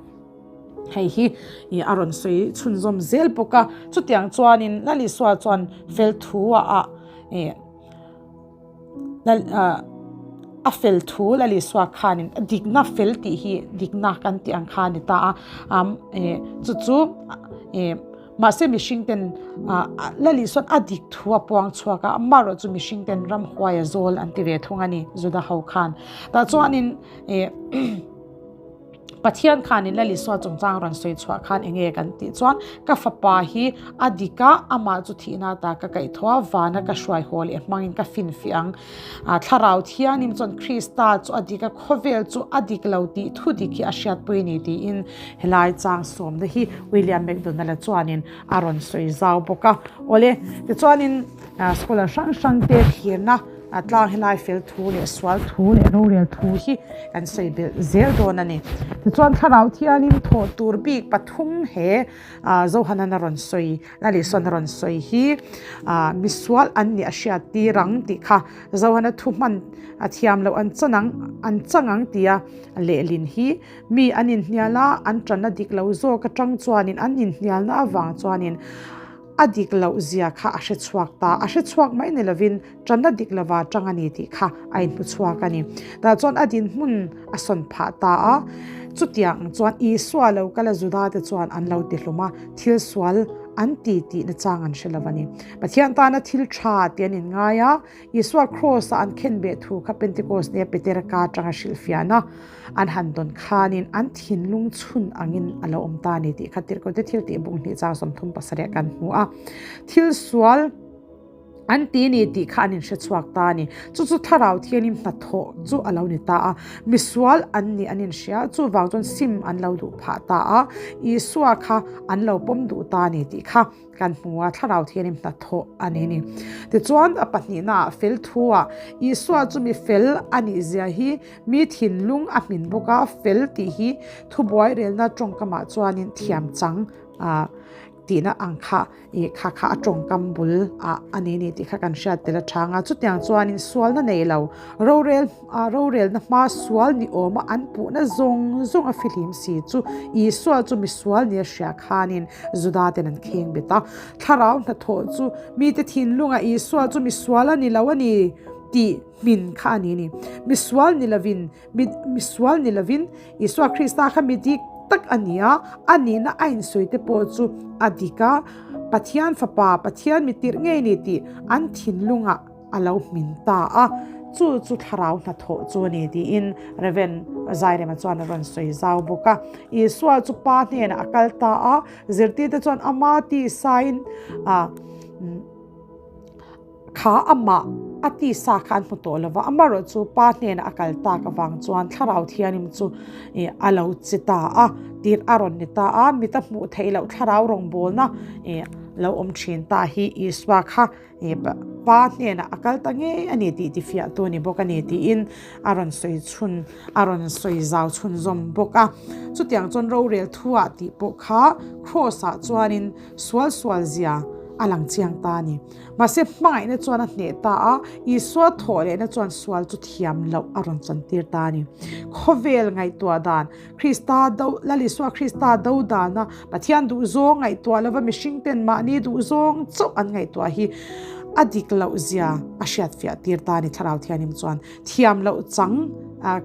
Hei hi ih a rawn sawi chhunzawm zel bawk a, chutiang chuanin Lal Isua chuan fel thu ah ih Lal ah a fel thu Lal Isua khanin dikna fel tih hi dikna kan tih ang kha a ni ta a, am ih chu chu ih mahse mihring ten ah Lal Isua'n a dik thu a puang chhuak a, amaherawhchu chu mihring ten ramhuai a zawl an ti ve thung a ni Juda ho khan tah chuanin ih. Pathian khanin Lal Isua chungchang rawn sawi chhuah khan enge kan tih chuan ka fapa hi a dik a, amah chu thihna ata ka kaihthawh a, vana ka hruai haw leh hmangin ka finfiah ang. Thlarau Thianim chuan Krista chu a dik a, khawvel chu a dik lo tih thu dik hi a hriatpui a ni tiin helai chang sawmna hi William MacDonald-a chuanin a rawn sawi zau bawk a. Awle, tichuanin scholar hrang hrangte thlirna. A tlang helai fel thu leh sual thu leh rorel thu hi kan sawi belh zel dawn a ni. Tichuan thlarau thianin thawh tur bik pathum he Zohanan a rawn sawi, Lalisaw'n a rawn sawi hi misual an nih a hriat tir ang tih kha Zohana thu hman a thiam loh an chan ang an chang ang tia lehlin hi mi an inhnial a, an tanna dik lo zawk atang chuanin an inhnialna avang chuanin A dik loh zia kha a hre chhuak ta. A hre chhuak mai ni lovin tanna dik lova tang a ni tih kha a inhmu chhuak a ni. Tah chuan a dinhmun a sawn phah ta a. Chutiang chuan Isua lo kal a Juda te chuan an lo ti hlum a, thil sual an ti tih nachang an hre lo a ni. Pathian tana thil tha tih an inngai a, Isua Kraws-a an khenbeh thu kha Pentecost nia Petera ka atanga hrilhfiahna an han dawn khanin an thinlung chhun angin a lo awm ta a ni tih kha Tirhkohte thil tih bung hnih chang 37 kan hmu a. Thil sual an ti ni tih kha an inhre chhuak ta a ni. Chu chu thlarau thianin hnathawh chu a lo ni ta a. Misual an nih an inhria, chuvang chuan sim an lo duh phah ta a. Isua kha an lo pawm duh ta a ni tih kha. Kan hmu a, thlarau thianin hnathawh a ni ni. Tichuan, a pahnihnaah fel thuah Isua chu mi fel a nih zia hi mi thinlung a hmin bawk a, fel tih hi thubuai relna tawngkamah chuanin thiam chang tihna ang kha ih kha kha a tawngkam bul ah a ni ni tih kha kan hriat tel atang a. Chutiang chuanin sualna nei lo rorel rorelna hma sual ni awma an puhna zawng zawng a fihlim si chu Isua chu mi sual nia hria khanin Juda ten an kheng bet a, thlarau hnathawh chu mite thinlungah Isua chu misual a ni lo a ni tih hmin kha a ni ni. Misual ni lovin, misual ni lovin Isua Krista kha mi dik. tak a ni a, a nihna a insawi te pawh chu a dik a, Pathian Fapa, Pathian mitirh ngei ni tih an thinlungah a lo hmin ta a, chu chu thlarau hnathawh chu a ni tiin Rev. Zairema chuan a rawn sawi zau bawk a. Isua chu Pa hnenah a kal ta a, zirtirte chuan ama tisain a kha amah a tisa kha an hmu tawh lo va, amaherawhchu Pa hnenah a kal tak avang chuan thlarau thianghlim chu a lo che ta a, tirh a rawn ni ta a, mit a hmuh theih loh thlarau rawngbawlna lo awm thin ta hi Isua kha Pa hnenah a kal ta ngei a ni tih tifiahtu a ni bawk a ni tiin a rawn sawi chhun a rawn sawi zau chhunzawm bawk a. Chutiang chuan rorel thuah tih pawh kha Kraws ah chuanin sual sual zia a lang chiang ta a ni. Mahse hmangaihna chuan a hneh ta a, Isua thawh lehna chuan sual chu thiam loh a rawn chantir ta a ni. Khawvel ngaihtuah dan Krista do, Lal Isua Krista do dana Pathian duhzawng ngaihtuah lova mihring ten mahni duhzawng chauh an ngaihtuah hi a dik loh zia a hriatfiah tir ta a ni. Thlarau Thianghlim chuan thiam loh chang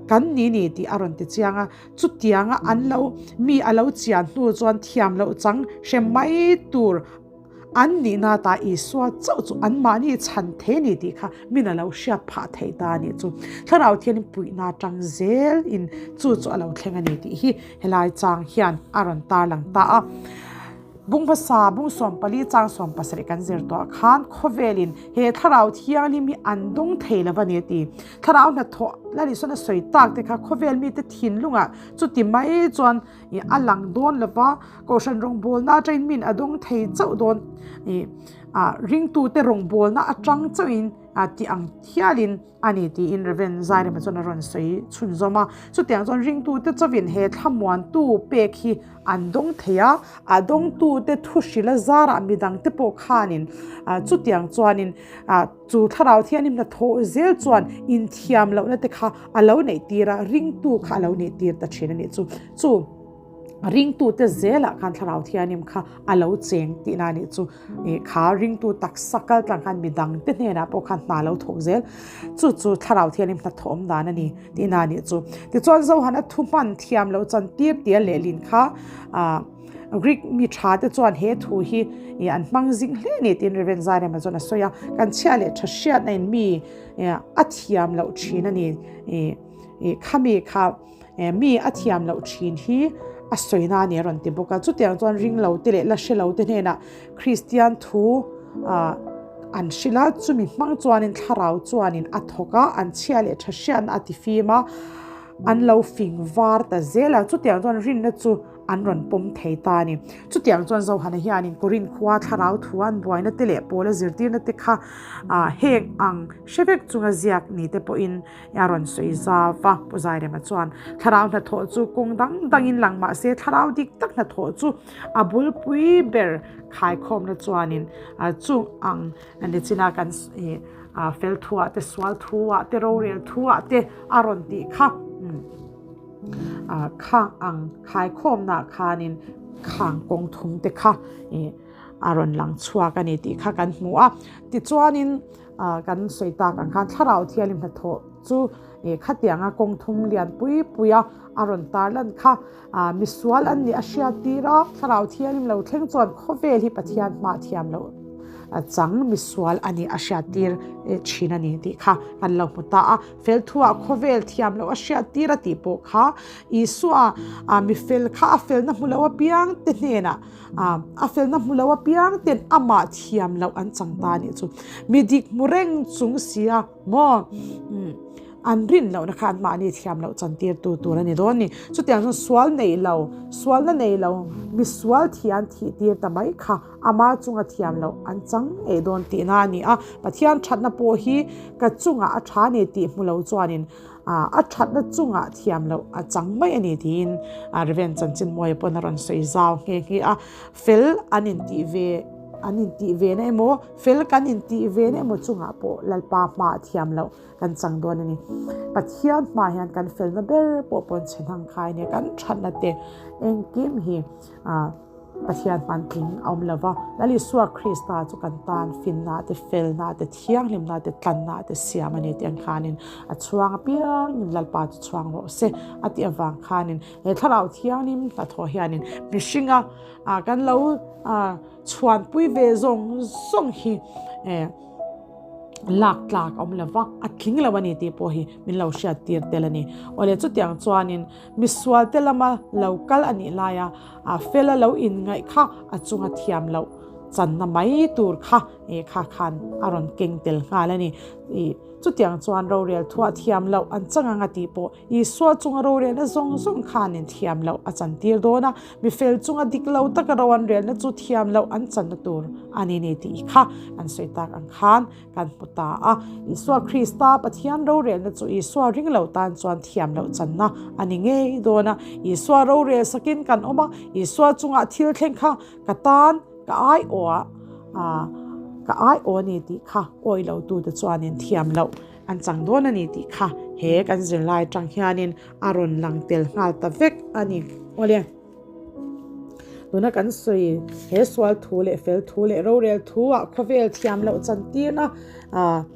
kan ni ni tih a rawn ti chiang a, chutianga an lo mi a lo chian hnu chuan thiam loh chang hre mai tur An nihna ta Isua chauh chu anmahni chhan thei a ni tih kha min a lo hriat phah theih ta a nih chu. Thlarau thianin puihna atang zel in chu chu a lo thleng a ni tih hi helai chang hian a rawn tarlang ta a. Bung hmasa, bung 14 chang 17 kan zir tawh khan khawvelin he thlarau thianghlim hi an dawng thei lo a ni a ti. Thlarau hnathawh la ni sawn a sawi tak te kha khawvel mite thinlungah chuti mai chuan I a lang dawn lo va, Kohhran rawngbawlna atangin min a dawng thei chauh dawn. I a ringtute rawngbawlna atang chauhin a ti ang thialin a ni tiin Rev. Zairema chuan a rawn sawi chhunzawm a. Chutiang chuan ringtute chauhin he thlamuantu pek hi an dawng thei a, a dawngtute thu hrila zarah midangte pawh khanin chutiang chuanin a Chu thlarau thianghlim hnathawh zel chuan inthiam lohna te kha a lo neih tir a, ringtu kha a lo neih tir ta thin a nih chu. Chu ringtute zelah khan thlarau thianghlim kha a lo cheng tihna a nih chu. Ih kha ringtu taksa kal tlang khan midang te hnenah pawh khan hna lo thawk zel. Chu chu thlarau thianghlim hnathawh awm dan a ni tihna a nih chu. Tichuan Zohana thu hman thiam loh chan tir tia lehlin kha ah Greek mi tha te chuan he thu hi ih an hmang zing hle ni tiin Rev. Zairema chuan a sawi a, kan chhia leh tha hriatna in mi ih a thiam loh thin a ni ih ih khami kha mi a thiam loh thin hi a sawi na a ni a rawn ti bawk a, chutiang chuan ring lo te leh la hre lo te hnenah Kristian thu ah an hrilh a, chumi hmang chuanin thlarau chuanin a thawk a, an chhia leh tha hriatna a ti fim a, an lo fing var ta zel a, chutiang chuan rinna chu an rawn pawm thei ta a ni. Chutiang chuan Zohana hianin Korinth khua thlarau thu an buaina te leh Paula zirtirna te kha heng ang hre vek chunga ziak ni te pawhin a rawn sawi zau va. Pu Zairema chuan thlarau hnathawh chu kawng dang dangin lang mah se thlarau dik tak hnathawh chu a bulpui ber khaikhawmna chuanin chung ang nichina kan fel thuah te sual thuah te rorel thuah te a rawn tih kha. Khang ang khaikhawmna khanin khang kawng thum te kha a rawn lang chhuak a ni tih kha kan hmu a. Tichuanin kan sawi tak ang khan thlarau thianghlim hnathawh chu khatianga kawng thum lian pui pui a a rawn tar lan kha misual an nih a hriat tir a, thlarau thianghlim lo thleng chuan khawvel hi Pathian hmah thiam loh chang misual a nih a hriat tir thin a ni tih kha kan lo hmu ta a. Fel thuah khawvel thiam loh a hriat tir a tih pawh kha Isua a mi fel kha a felna hmu lo apiang te hnenah a felna hmu lo apiang ten amah thiam loh an chang ta a nih chu. Mi dik hmu reng chung sia maw an rin lohna kha an mahni thiam loh chan tir tu tur a ni dawn ni. Chutiang chuan sual nei lo, sualna nei lo mi sual thian thih tir ta mai kha Ama chunga thiam loh an chang ngei dawn tihna a ni a, Pathian thatna pawh hi ka chungah a tha ni tih hmu lo chuanin a thatna chungah thiam loh a chang mai a ni tiin Rev. Chanchinmawia pawn a rawn sawi zau nghe nghe a, fel an intih ve an intih ve na emaw, fel kan intih ve na emaw chungah pawh Lalpa hmaah thiam loh kan chang dawn a ni. Pathian hmaah hian kan felna ber pawh pawn chhe hnang khai nia kan thatna te engkim hi. Pathian hmantling a awm lo va, Lal Isua Krista chu kan tan finna te, felna te, thianghlimna te, tlanna te siam a ni tih ang khanin a chhuang apiangin Lalpa chu chhuang rawh se a tih avang khanin he Thlarau Thianghlim hnathawh hianin mihringa kan lo chhuanpui ve zawng zawng hi lak tlak a awm lo va, a tling lo a ni tih pawh hi min lo hriattir tel a ni. Awle chutiang chuanin misualte lama lo kal a nih laia a fela lo inngaih kha a chunga thiam loh channa mai tur kha eh kha khan a rawn keng tel nghal a ni. Ih chutiang chuan rorel thuah thiam loh an chang ang a tih pawh Isua chunga rorelna zawng zawng khanin thiam loh a chantir dawn a, mifel chunga dik lo taka ro an relna chu thiam loh an channa tur a ni ni tih kha an sawi tak ang khan kan hmu ta a. Isua Krista Pathian rorelna chu Isua ring lo tan chuan thiam loh channa a ni ngei dawn a. Isua rorel sakin kan awm a, Isua chungah thil thleng kha ka tan ka aiawh a, ka aiawh a ni tih kha awi lo tute chuanin thiam loh an chang dawn a ni tih kha he kan zirlai atang hianin a rawn lang tel nghal ta vek a ni. Awle, tuna kan sawi he sual thu leh fel thu leh rorel thu ah khawvel thiam loh chantirna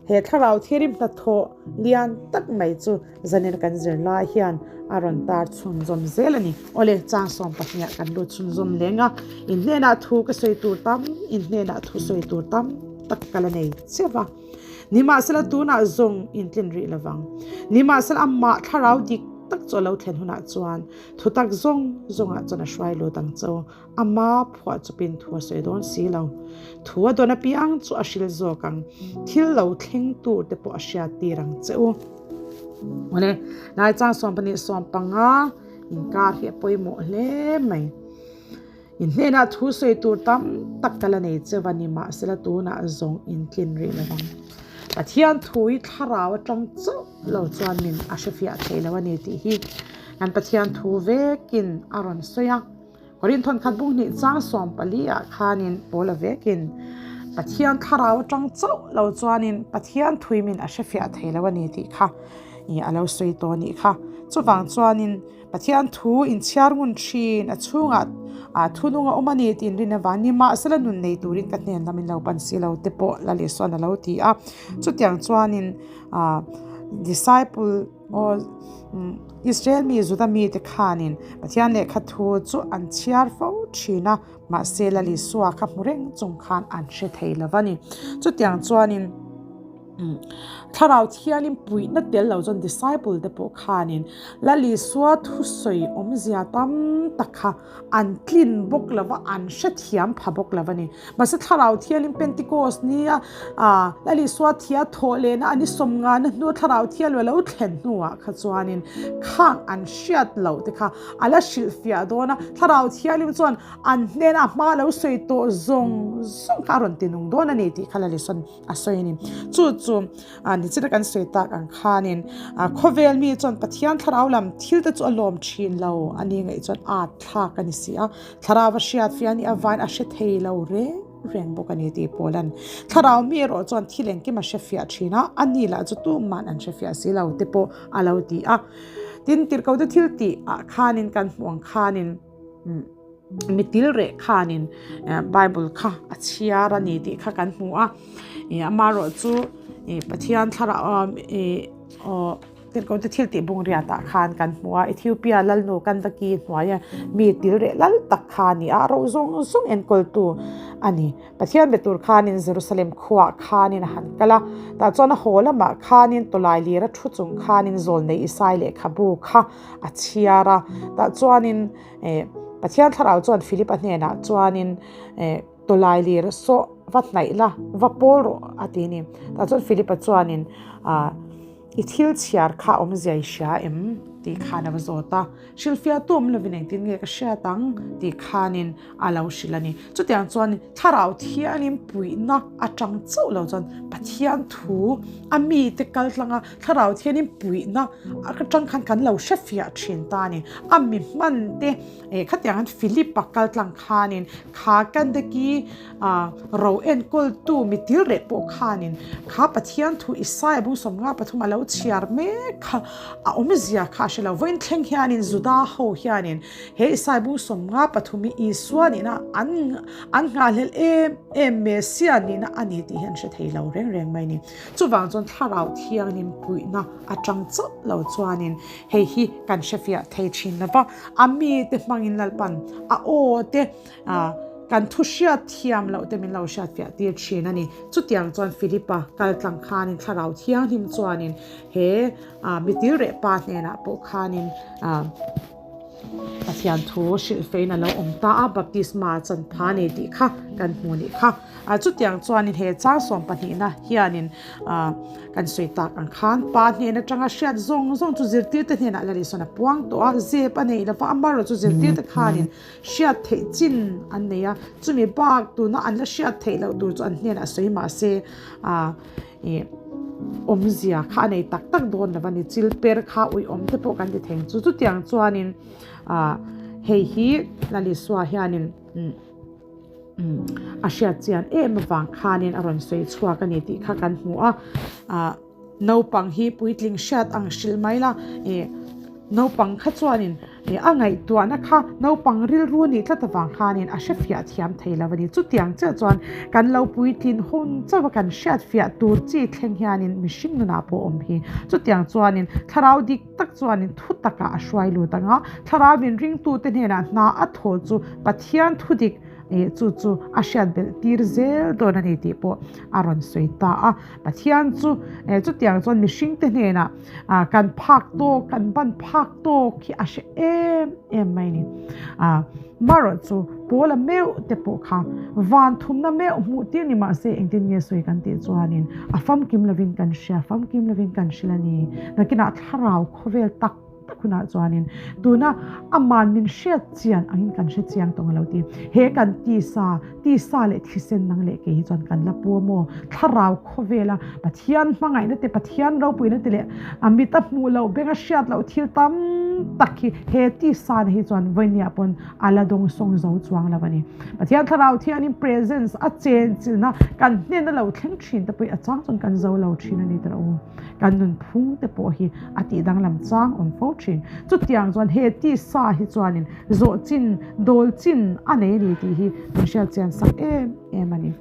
he thlarau thirim hnathawh lian tak mai chu zanin kan zirlai hian a rawn tar chhunzawm zel a ni. Awle, chang 12 ah kan lut chhunzawm leng a, in hnenah thu ka sawi tur tam, in hnenah thu sawi tur tam tak ka la nei cheu a. Nimahsela tunah zawng in tlin rih lovang. Nimahsela amah thlarau dik tak chu a lo thlen hunah chuan thutak zawng zawngah chuan a hruai lut ang cho. Ama phuah chupin thu a sawi dawn si lo. Thu a dawn apiang chu a hril zawk ang. Thil lo thleng tur te pawh a hriat tir ang che u. Awle, lai chang 12 15 inkar hi a pawimawh hle mai. In hnenah thu sawi tur tam tak ka la nei cheu a ni, mahsela tunah zawng in tlin rih lo vang. Pathian thu hi thlarau atang chauh lo chuan min a hrefiah thei lo a ni tih hi kan Pathian thu vekin a rawn sawi a. Korinthon khat bung hnih chang 14 ah khanin Paula vekin Pathian thlarau atang chauh lo chuanin Pathian thui min a hrefiah thei lo a ni tih kha a lo sawi tawh a nih kha. Chuvang chuanin Pathian thu inchhiar ngun thin, a chhungah ah thunung a awm a ni tih inrin avang ni mahsela nun nei turin ka hnen lam in lo pan si lo te pawh Lal Isua'n a lo ti a. Chutiang chuanin ah disciple aw Israel mi Juda mite khanin Pathian lehkha thu chu an chhiar fo thin a, mahse Lal Isua kha hmu reng chung khan an hre thei lo va ni. Chutiang chuanin. Thlarau thianin puihna tel lo chuan disciple te pawh khanin Lal Isua thusawi awmzia tam tak kha an tlin bawk lo va, an hrethiam pha bawk lo a ni. Mahse Thlarau thianin Pentecost nia Lal Isua thia thawh lehna an i sawm ngana hnu Thlarau thial lo thlen hnuah kha chuanin khang an hriat loh te kha a la hrilhfiah dawn a. Thlarau thialim chuan an hnena hma lo sawi tawh zawng zawng kha a rawn ti nung dawn a ni tih kha Lal Isua'n a sawi a ni. Chu chu nichina kan sawi tak ang khanin khawvel mi chuan Pathian thlarau lam thil te chu a lawm thin lo a ni ngaih chuan at thlak a ni si a, thlarau a hriat fiah a nih avain a hre thei lo reng reng bawk a ni tih pawl a ni. Thlarau mi erawh chuan thil engkim a hre fiah thin a, a ni lah chu tumah an hre fiah si lo te pawh a lo ti a. Tin, tirhkote thil tih ah khanin kan hmuh ang khanin, Mitil reh khanin Bible kha a chhiar a ni tih kha kan hmu a, amaherawh chu Pathian thlarau tirhkohte thil tih bung riatah khan kan hmu a, Ethiopia lalnu Kandaki hnuaia mi til reh lal tak kha a ni a, ro zawng zawng enkawltu a ni. Pathian be tur khanin Jerusalem khuaah khanin a han kal a, tah chuan a haw lamah khanin tawlai lira thu chung khanin zawlnei Isai lehkhabu kha a chhiar a, tah chuanin Eh, Pathian thlarau chuan Philip-a hnenah chuanin eh, tawlai lir sawh va hnaih la, va pawl rawh a ti ni. Tah chuan Philip-a chuanin ah, i thil chhiar kha awmzia i hria em? tih khan a va zawt a. Hrilhfiah tu awm lovin engtin nge ka hriat ang? tih khanin a lo hrilh a ni. Chutiang chuan thlarau thianin puihna atang chauh lo chuan Pathian thu a mite kal tlanga Thlarau thianin puihna atang khan kan lo hrefiah thin ta a ni. A mi hman te eh khatiang an Philip-a kal tlang khanin kha Kandaki ro enkawltu mi til reh pawh khanin kha Pathian thu Isaiah bung 53 a lo chhiar mek kha a awmzia kha. kha a hre lo. Vawiin thleng hianin Juda ho hianin he Isai bung 53 hi Isua nihna an an nghahhlelh em em Messia nihna a ni tih hi an hre thei lo reng reng mai a ni. Chuvang chuan Thlarau Thianghlim puihna atang chauh lo chuanin hei hi kan hrefiah thei thin lo va, a mite hmangin Lalpan a aw te kan thu hriat thiam loh te min lo hriatfiah tir thin a ni. Chutiang chuan Philipa kal tlang khanin Thlarau Thianghlim chuanin he mitil reh pa hnenah pawh khanin Pathian thu hrilh fein a lo awm ta a, baptisma chan pha ni tih kha kan hmu nih kha. Chutiang chuanin he chang sawm pahnihna hianin kan sawi tak ang khan pa hnen atanga hriat zawng zawng chu zirtirte hnenah la Lisuan a puang tawh a, zep a nei lova, amaherawhchu zirtirte khanin hriat theih chin an nei a, chumi bak tuna an la hriat theih loh tur chu an hnenah sawi mah se ih awmzia kha a nei tak tak dawn lova ni, chil per kha uiawm te pawh kan ti thei ang chu, chutiang chuanin hei hi la Lisua hianin. A hriat chian em avang khanin a rawn sawi chhuak a ni tih kha kan hmu a, ah naupang hi puitling hriat ang hrilh mai la ih naupang kha chuanin ih a ngaihtuahna kha naupang rilru a nih tlat avang khanin a hre fiah thiam thei lo a ni. Chutiang chiah chuan kan lo puitlin hun chauh a kan hriat fiah tur chi thleng hianin mihring nunah pawh awm hi. Chutiang chuanin thlarau dik tak chuanin thu takah a hruai lut ang a, thlarau inringtute hnenah hna a thawh chu Pathian thu dik eh chu chu a hriat belh tir zel dawn a ni tih pawh a rawn sawi ta a. Pathian chu eh chutiang chuan mihringte hnenah ah kan phak tawk, kan ban phak tawk hi a hre em em mai a ni. Ah marawh chu Paula meuh te pawh kha van thumna meuh hmuh tir ni mahse engtin nge sawi kan tih chuanin a famkim lovin kan hria, famkim lovin kan hrilh a ni. Nakinah thlarau khawvel tak tak hunah chuanin tuna aman min hriat chian angin kan hre chiang tawng alo ti. He kan tisa, tisa leh thisen nang leh kei hi chuan kan la pu a maw? Thlarau khawvela Pathian hmangaihna te, Pathian ropuina te leh a mit a hmuh loh, beng a hriat loh thil tam tak hi he tisa na hi chuan vawinia pawn a la dawng sawng zo chuang lo a ni. Pathian Thlarau Thiangin presence a chenchilhna kan hnena lo thleng thin te pawh hi a chang chuan kan zo lo thin a ni tawh u. Kan nunphung te pawh hi a tih danglam chang awm fo thin. Chutiang chuan he tisa hi chuanin zawh chin, dawl chin a nei a ni tih hi min hriat chian sak em em a ni.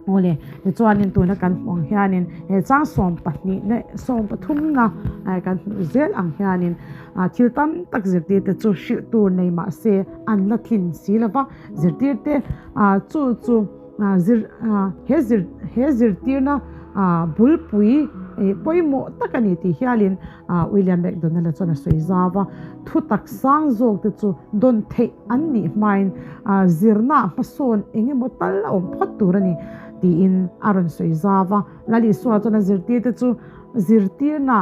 Awle, tichuanin tuna kan hmuh ang hianin he chang 12 leh 13 na kan hmuh zel ang hianin thil tam tak zirtirte chu hrilh tur nei mah se an la tlin si lo va, zirtirte chu chu zir he zir he zirtirna bulpui pawimawh tak a ni tih hialin William McDonald-a chuan a sawi zau a, thutak sang zawk te chu dawn theih an nih hmain zirna hmasawn eng emaw tal a awm phawt tur a ni tiin a rawn sawi zau a. Lal Isua chuan a zirtirte chu zirtirna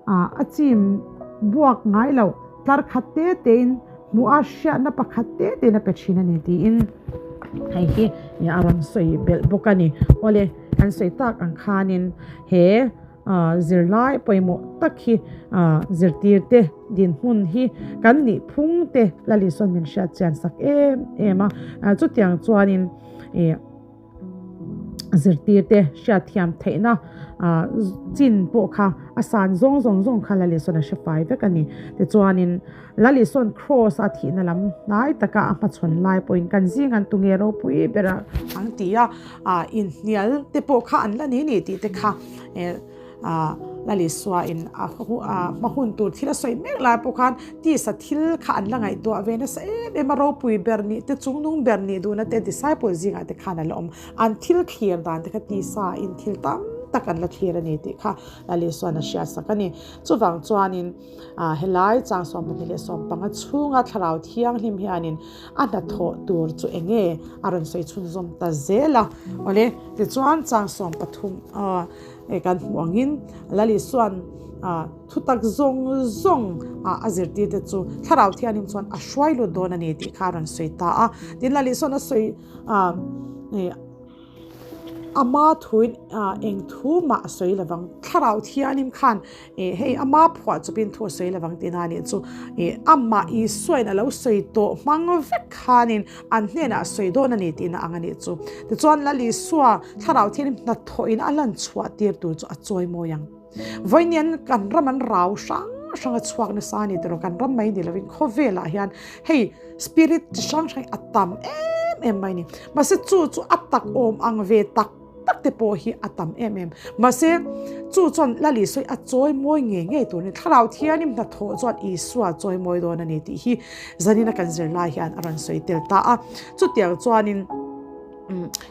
a chim buak ngai loh tlar khat te tein hmuh a hriatna pakhat te tein a pe thin a ni tiin hei hi a rawn sawi belh bawk a ni. Awle, kan sawi tak ang khanin he Zirlai pawimawh tak hi zirtirte dinhmun hi kan nih phung te Lal Isuan min hriat chian sak em em a. Chutiang chuanin zirtirte hriatthiam theihna chin pawh kha a san zawng zawng zawng kha Lal Isuan a hre fai vek a ni. Tichuanin Lal Isuan Kraws a thihna lam hnai taka a hmachhawn lai pawhin kan zing an tunge ropui ber ang ti a, inhnial te pawh kha an la ni ni tih te kha Lal Isua in a hma hun tur thil a sawi mek lai pawh khan tisa thil kha an la ngaihtuah ve nasa em em a, ropui ber nih te chungnung ber nih duhna te disciple zingah te khan a la awm. An thil thlir dan te kha tisa in thil tam tak an la thlir a ni tih kha Lal Isuan a hriatsak a ni. Chuvang chuanin. Helai chang 25 chhunga Thlarau Thianghlim hianin a hnathawh tur chu eng nge a rawn sawi chhunzawm ta zel a. Awle, tichuan chang 13 kan hmuh angin Lal Isua'n thutak zawng zawng a zirtirte chu Thlarau Thianghlim chuan a hruai lut dawn a ni tih kha a rawn sawi ta a. Tin, Lal Isua'n a sawi Ama thuin eng thu mah a sawi lovang. Thlarau Thianghlim khan hei ama phuah chawpin thu a sawi lovang tih na nih chu amah Isuain a lo sawi tawh hmang vek khanin an hnenah a sawi dawn a ni tihna ang a nih chu. Tichuan Lal Isua Thlarau Thianghlim hnathawhin a lan chhuah tir tur chu a chawi mawi ang. Vawiin kan ram an rau hrang. hrang a chhuak nasa a ni tiraw kan ram mai ni lovin khawvelah hian hei spirit chi hrang hrang hi a tam em em mai a ni. Mahse chu chu a tak awm ang ve tak tak te pawh hi a tam em em. Mahse chu chuan Lal Isua hi a chawi mawi ngei ngei tur a ni. Thlarau Thianghlim hnathawh chuan Isua a chawi mawi dawn a ni tih hi zanina kan zirlai hian a rawn sawi tel ta a. Chutiang chuanin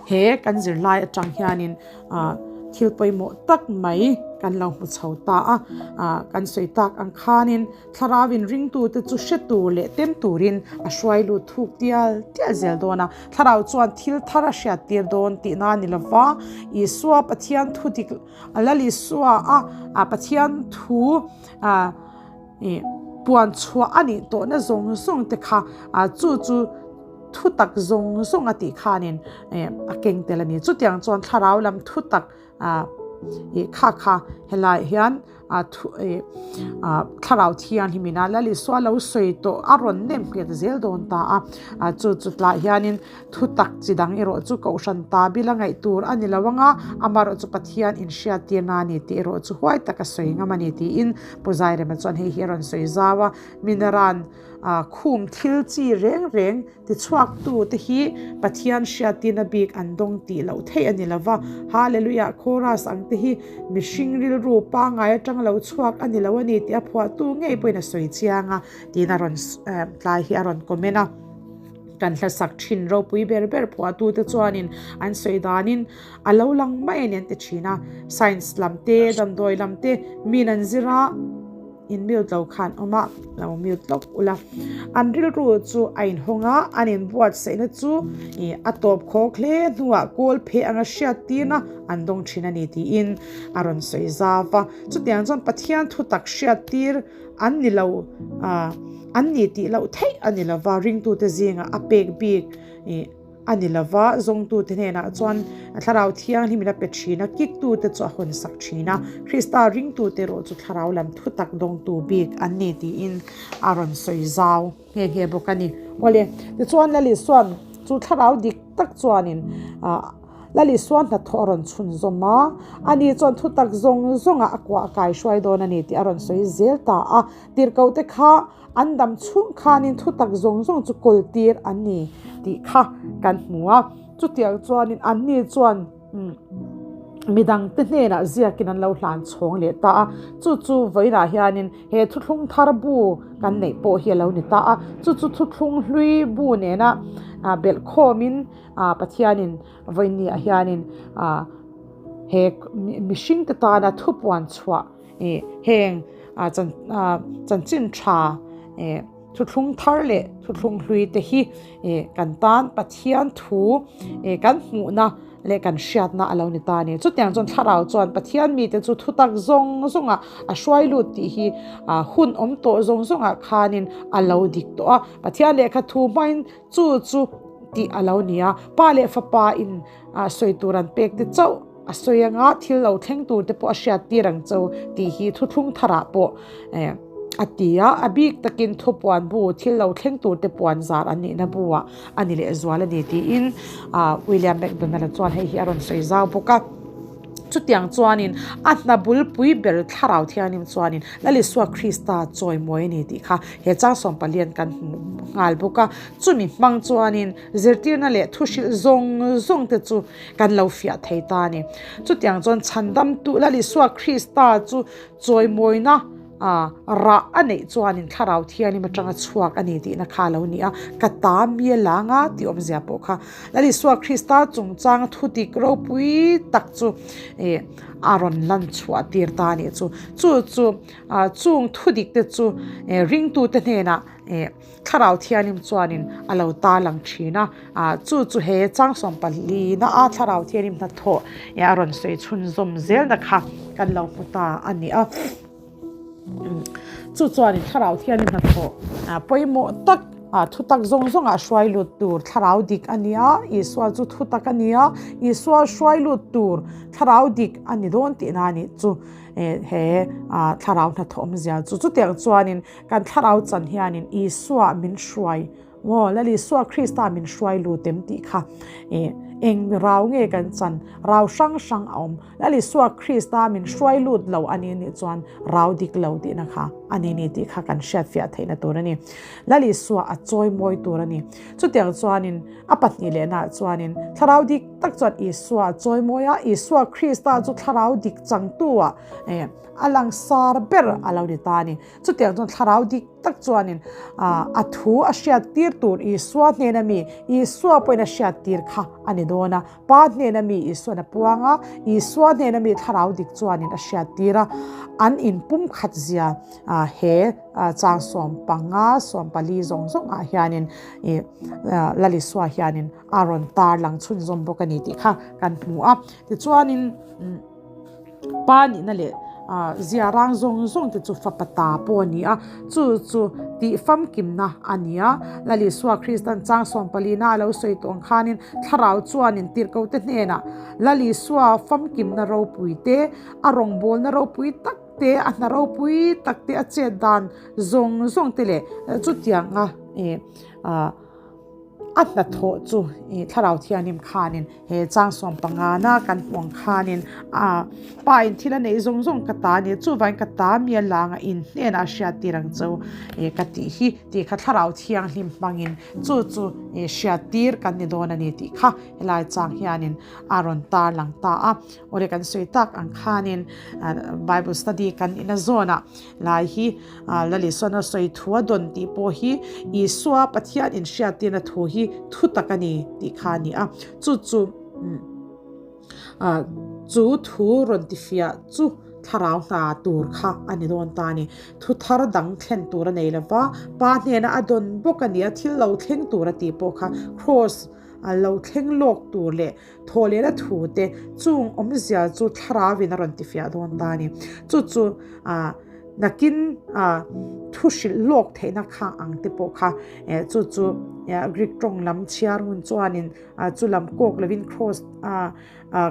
he kan zirlai atang hianin ah thil pawimawh tak mai kan lo hmu chho ta a ah kan sawi tak ang khanin thlarau in ringtute chu hre tur leh tem turin a hruai lut thuk tial tial zel dawn a thlarau chuan thil thar a hriat tir dawn tihna a ni lova Isua Pathian thu dik Lal Isua a ah Pathian thu ah ih puan chhuah a nih tawhna zawng zawng te kha ah chu chu. Thu tak zawng zawng a tih khanin a keng tel a ni. Chutiang chuan thlarau lam thu tak ih kha kha helaiah hian thlarau thianghlim ina Lal Isua lo sawi tawh a rawn nem nghet zel dawn ta a. Chu chu tlaiah hianin thu tak chi dang erawh chu kohhran ta bila ngaih tur a ni lo ang a, amaherawhchu Pathian inhriattirna a ni tih erawh chu huai taka sawi ngam a ni tiin Pu Zairema chuan hei hi a rawn sawi zau a. Minaran. Khum thil chi reng reng tichhuaktute hi Pathian hriattirna bik an dawng tih loh theih a ni lo va. Hallelujah chorus ang te hi mihring rilru pangngai atang lo chhuak a ni lo a ni tih a phuahtu ngei pawhin a sawi chiang a tiin a rawn tlai hi a rawn comment a. Kan hlasak thin ropui ber ber phuahtute chuanin an sawi danin a lo lang mai a ni an ti thin a. Science lam te, damdawi lam te min an zir a. In mute lo khan awm a, lo mute lawk ula. An rilru chu a inhawng a, an inbuatsaihna chu a tawp khawk hle hnuah kawl pheh anga hriat tirna an dawng thin a ni tiin a rawn sawi zau a. Chutiang chuan Pathian thutak hriat tir an ni lo, an ni tih loh theih a ni lova, ringtute zingah a pek bik. A ni lova, zawngtute hnenah chuan Thlarau Thianghlimin a pe thin a, kiktute chu a hawnsak thin a, Krista ringtute erawh chu Thlarau lam thutak dawngtu bik an ni tiin a rawn sawi zau nghe nghe bawk a ni. Awle, tichuan Lal Isua'n chu Thlarau dik tak chuanin Lal Isua hnathawh a rawn chhunzawm a, ani chuan thutak zawng zawngah a kuah a kaihruai dawn a ni tih a rawn sawi zel ta a, tirhkohte kha An dam chhung khanin thutak zawng zawng chu kawl tir an ni tih kha kan hmu a. Chutiang chuanin anni chuan midangte hnenah ziakin an lo hlan chhawng leh ta a. Chu chu vawiinah hianin he thuthlung thar bu kan neih pawh hi a lo ni ta a. Chu chu thuthlung hlui bu nena belh khawmin Pathianin vawiinniah hianin he mihringte tana thupuan chhuah Heng chanchin tha thuthlung thar leh thuthlung hlui te hi kan tan Pathian thu kan hmuhna leh kan hriatna a lo ni ta a ni. Chutiang chuan thlarau chuan Pathian mite chu thutak zawng zawngah a hruai lut tih hi hun awm tawh zawng zawngah khanin a lo dik tawh a. Pathian lehkha thu hmain chu chu tih a lo ni a, Pa leh Fapa in sawi tur an pek te chauh a sawi anga thil lo thleng tur te pawh a hriat tir ang cho tih hi thuthlung tharah pawh a ti a, a bik takin thupuan bu thil lo thleng tur te puan zar an nihna bu ah a ni leh zual a ni tiin William McDonald-a chuan hei hi a rawn sawi zau bawk a. Chutiang chuanin a hna bulpui ber thlarau thianghlim chuanin Lal Isua Krista chawimawi a ni tih kha he chang sawmpalian kan hmu nghal bawk a. Chumi hmang chuanin zirtirna leh thuhrilh zawng zawng te chu kan lo fiah thei ta a ni. Chutiang chuan chhandamtu Lal Isua Krista chu chawimawina rah a neih chuanin thlarau thianghlim atanga chhuak a ni tihna kha a lo ni a, ka ta mi a lang a tih awmzia pawh kha Lal Isua Krista chungchanga thudik ropui tak chu a rawn lan chhuah tir ta a nih chu. Chu chu chung thudik te chu ringtute hnenah Thlarau Thianghlim chuanin a lo tarlang thin a, chu chu he chang sawmpalina a Thlarau Thianghlim hnathawh a rawn sawi chhunzawm zelna kha kan lo hmu ta a ni a. Chu chuanin Thlarau Thianghlim hnathawh pawimawh tak thutak zawng zawngah hruai lut tur Thlarau dik a ni a, Isua chu thutak a ni a, Isua hruai lut tur Thlarau dik a ni dawn tihna a nih chu he Thlarau hnathawh awmzia chu. Chutiang chuanin Kan thlarau chan hianin Isua min hruai maw? Lal Isua Krista min hruai lut em tih kha Eng rau nge kan chan? Rau hrang hrang a awm. Lal Isua Krista min hruai lut lo a ni nih chuan rau dik lo tihna kha a ni ni tih kha kan hriatfiah theihna tur a ni. Lal Isua a chawi mawi tur a ni. Chutiang chuanin a pahnih lehnaah chuanin thlarau dik tak chuan Isua a chawi mawi a, Isua Krista chu thlarau dik changtu-ah a langsar ber a lo ni ta a ni. Chutiang chuan thlarau dik tak chuanin a thu a hriattir tur Isua hnena mi, Isua pawhin a hriattir kha a ni dawn a. Pa hnena mi Isuan a puang a, Isua hnena mi thlarau dik chuanin a hriattir a. An inpumkhat zia he chang 15, 14 zawng zawngah hianin Lal Isua hianin a rawn tarlang chhunzawm bawk a ni tih kha kan hmu a. Tichuanin. Pa nihna leh zia rang zawng zawng te chu fapa ta pawh a ni a, chu chu tih famkimna a ni a. Lal Isua Kristan chang 14 a lo sawi tawh ang khanin thlarau chuanin tirhkote hnenah Lal Isua famkimna ropui te, a rawngbawlna ropui tak te, a hna ropui tak te, a chet dan zawng zawng te leh chutianga A hnathawh chu i thlarau thianghlim khanin he chang 15 na kan hmuh ang khanin a pa in thil a neih zawng zawng ka ta a ni chuvangin ka ta mi a langa in hnenah a hriattir ang cheu e ka tih hi tih kha thlarau thianghlim hmangin chu chu i hriattir kan ni dawn a ni tih kha helai chang hianin a rawn tarlang ta a. Awle kan sawi tak ang khanin Bible study kan ina zawnah Lai hi Lal Isuan a sawi thu a dawn tih pawh hi Isua Pathian inhriattirna thu hi thu tak a ni tih kha a ni a. Chu chu chu thu rawn tifiah chu thlarau hna tur kha a ni dawn ta a ni. Thu thar dang thlen tur a nei lova, Pa hnena a dawn bawk a ni a, thil lo thleng tur a tih pawh kha Kraws a lo thleng lawk tur leh Thaw lehna thu te chung awmzia chu thlarauin a rawn tifiah dawn ta a ni. Chu chu nakin thu hrilh lawk theihna kha ang te pawh kha chu chu Greek tawng lam chhiar ngun chuanin chu lam kawk lovin cross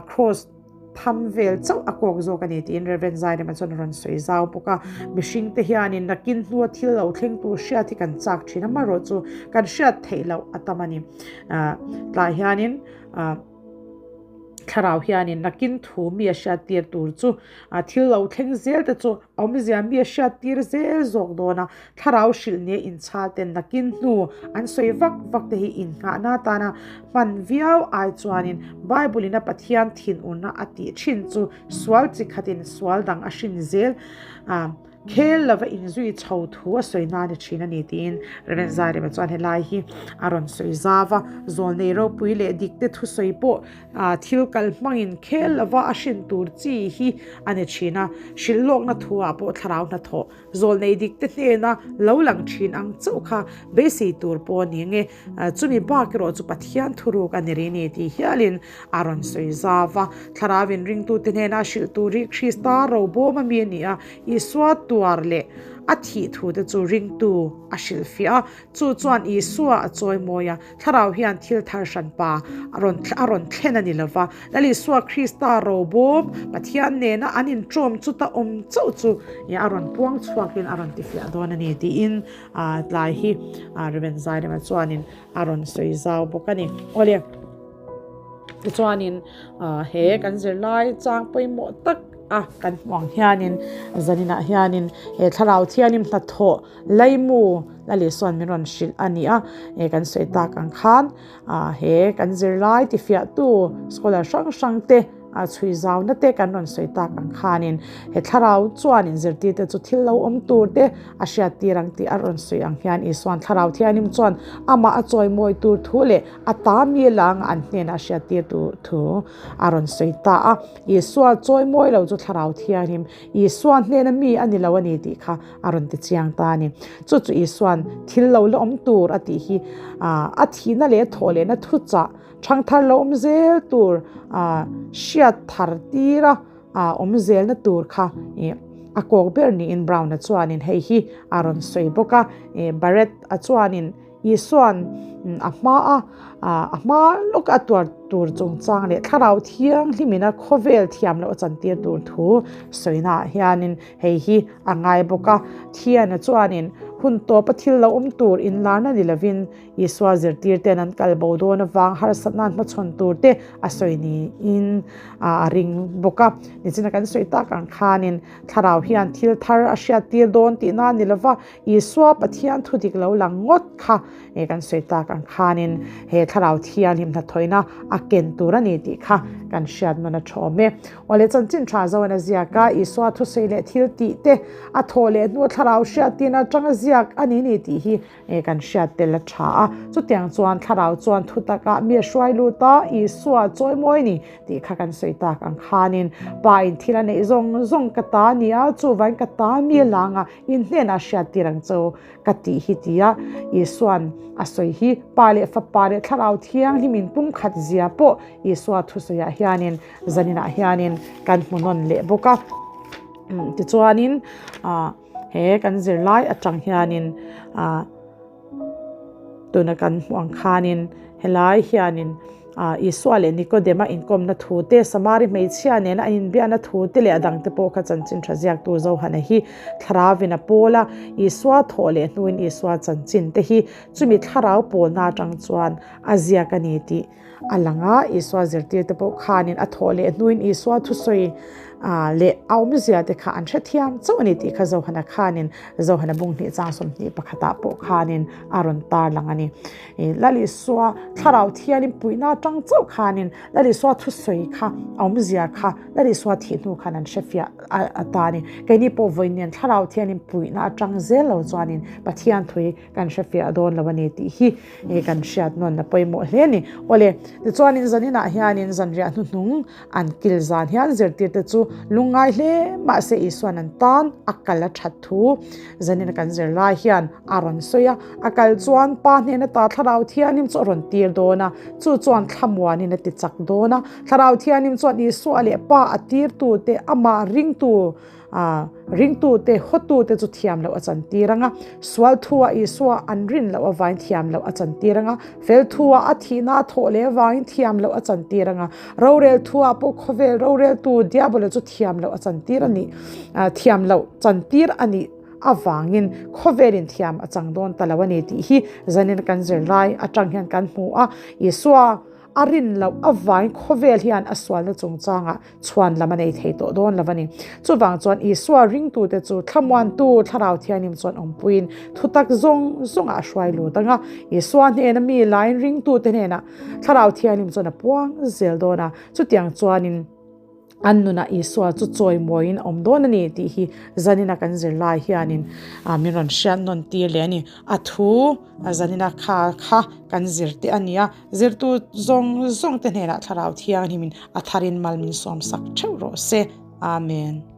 cross tham vel chauh a kawk zawk a ni tiin Rev. Zairema chuan a rawn sawi zau bawk a. Mihring te hianin nakin hnua thil lo thleng tur hriat hi kan chak thin a, amaherawhchu kan hriat theih loh a tam a ni. Tlai hianin Thlarau hianin nakin thu mi a hriattir tur chu thil lo thleng zel te chu awmzia mi a hriattir zel zawk dawn a, thlarau hrilh nia inchhal ten nakin hnu an sawi vak vak te hi innghahna atana hman viau ai chuanin Bible in a Pathian thinurna a tih thin chu sual chi khatin sual dang a hrin zel a. Khel lova inzui chho thu a sawi nan a thin a ni tiin Rev. Zairema chuan helai hi a rawn sawi zau a, zawlnei ropui leh dikte thusawi pawh thil kal hmangin khel lova a hrin tur chi hi a ni thin a, hrilh lawkna thu ah pawh thlarau hnathawh zawlnei dikte hnena lo lang thin ang chauh kha beisei tur pawh a ni nge chumi bak erawh chu Pathian thuruk a ni rih ni tih hialin a rawn sawi zau a, thlarau inringtute hnena hrilh tur hi Krista robawm a mi a ni a, Isua tuar leh a thih thute chu ringtu a hrilhfiah a, chu chuan Isua a chawimawi a, thlarau hian thil thar hranpa a rawn a rawn thlen a ni lo va, Lal Isua Krista robawm Pathian nena an inṭawm chuta awm chauh chu a rawn puang chhuakin a rawn tifiah dawn a ni tiin tlai hi Rev. Zairema chuanin a rawn sawi zau bawk a ni. Awle. Tichuanin he kan zirlai chang pawimawh tak a kan hmuh ang hianin zaninah hianin he thlarau thianghlim hnathawh laimu la leh sawn min rawn hrilh a ni a, he kan sawi tak ang khan he kan zirlai tifiahtu scholar hrang hrang te A chhui zauna te kan rawn sawi tak ang khanin he thlarau chuanin zirtirte chu thil lo awm tur te a hriattir ang tih a rawn sawi ang hian Isuan thlarau thianghlim chuan amah a chawimawi tur thu leh a ta mi langa an hnenah a hriattir tur thu a rawn sawi ta a. Isua chawimawi lo chu thlarau thianghlim Isua hnena mi a ni lo a ni tih kha a rawn ti chiang ta a ni. Chu chu Isuan thil lo la awm tur a tih hi a thihna leh a thawhlehna thuchah Thangthar lo awm zel tur hriat thar tira awm zelna tur kha a kawk ber niin Brown-a chuanin hei hi a rawn sawi bawk a. Barrett-a chuanin Isua'n. A hma a, a hma lawka a tuar tur chungchang leh Thlarau Thianghlimin a khawvel thiam loh a chantir tur thu sawina ah hianin hei hi a ngai bawk a. Thiana chuanin hun tawpa thil lo awm tur inlarna ni lovin Isua zirtirte'n an kal bo dawn avang harsatna an hmachhawn tur te a sawi niin a ring bawk a. Nichina kan sawi tak ang khanin Thlarau hian thil thar a hriattir dawn tihna a ni lova, Isua Pathian thu dik lo lang ngawt kha kan sawi tak ang khanin he Thlarau Thianghlim hnathawihna a ken tur a ni tih kha kan hriat nawn a tha awm e. Awle chanchin tha zoin a ziak a, Isua thusawi leh thil tih te a thawh leh hnu a Thlarau hriattirna atanga ziak a ni ni tih hi E kan hriat tel a tha a, chutiang chuan thlarau chuan thu takah mi a hruai lut a, Isua chawi mawi ni tih kha kan sawi tak ang khanin Pa in thil a neih zawng zawng ka ta a ni a, chuvain ka ta mi a lang a, in hnenah hriat tir ang cho ka tih hi tia Isua'n a sawi hi Pa leh Fapa leh Thlarau Thianghlim in pumkhat zia pawh Isua thusawiah hianin zaninah hianin kan hmu nawn leh bawk a. Tichuanin ah. He kan zirlai atang hianin ah tuna kan hmuh ang khanin helai hianin ah Isua leh Nikodema inkawmna thu te, Samari hmeichhia nena an inbiakna thu te leh a dangte pawh kha chanchin tha ziaktu Johana hi thlarauin a pawl a, Isua thawh leh hnuin Isua chanchin te hi chumi thlarau pawlna atang chuan a ziak a ni tih A lang a, Isua zirtirte pawh khanin a thawh leh hnuin Isua thusawi leh a awmzia te kha an hrethiam chauh a ni tih kha Johana khanin Johana bung hnih chang 21 ah pawh khanin a rawn tar lang a ni. Lal Isua thlarau thianin puihna atang chauh khanin Lal Isua thusawi kha a awmzia kha Lal Isua thih hnu khan an hrefiah a ta a ni. Keini pawh vawiin thlarau thianin puihna atang zel lo chuanin Pathian thui kan hrefiah dawn lo a ni tih hi Nge kan hriat nawn a pawimawh hle a ni. Awle, tichuanin zaninah hianin zanriah hnuhnung an kil zan hian zirtirte chu lungngai hle mahse Isua'n an tan a kal a that thu zanina kan zir lai hian a rawn sawi a. A kal chuan Pa hnen ata Thlarau Thianghlim chu a rawn tir dawn a, chu chuan thlamuanin a ti chak dawn a. Thlarau Thianghlim chuan Isua leh Pa a tirtute amah ringtu A ringtute, hawtute chu thiam loh a chantir ang a, sual thua Isua an rin loh avain thiam loh a chantir ang a, fel thua a thihna a thawh leh avangin thiam loh a chantir ang a, rorel thua pawh khawvel roreltu Diabola chu thiam loh a chantir a nih, thiam loh chantir a nih avangin khawvelin thiam a chang dawn ta lo a ni tih hi zanin kan zirlai atang hian kan hmu a, Isua a rin loh avain khawvel hian a sualna chungchangah chhuan lam a nei thei tawh dawn lo a ni. Chuvang chuan Isua ringtute chu thlamuantu Thlarau Thianghlim chuan awmpuiin thutak zawng zawngah a hruai lut ang a. Isua hnena mi lain ringtute hnenah Thlarau Thianghlim chuan a puang zel dawn a. Chutiang chuanin an nunah Isua chu chawimawiin a awm dawn a ni tih hi zanina kan zirlai hianin min rawn hriat nawn tir leh a ni. A thu zanina kha kha kan zir te a ni a. Zirtu zawng zawng te hnenah Thlarau Thianghlimin a tharin mal min sawmsak theuh rawh se. Amen.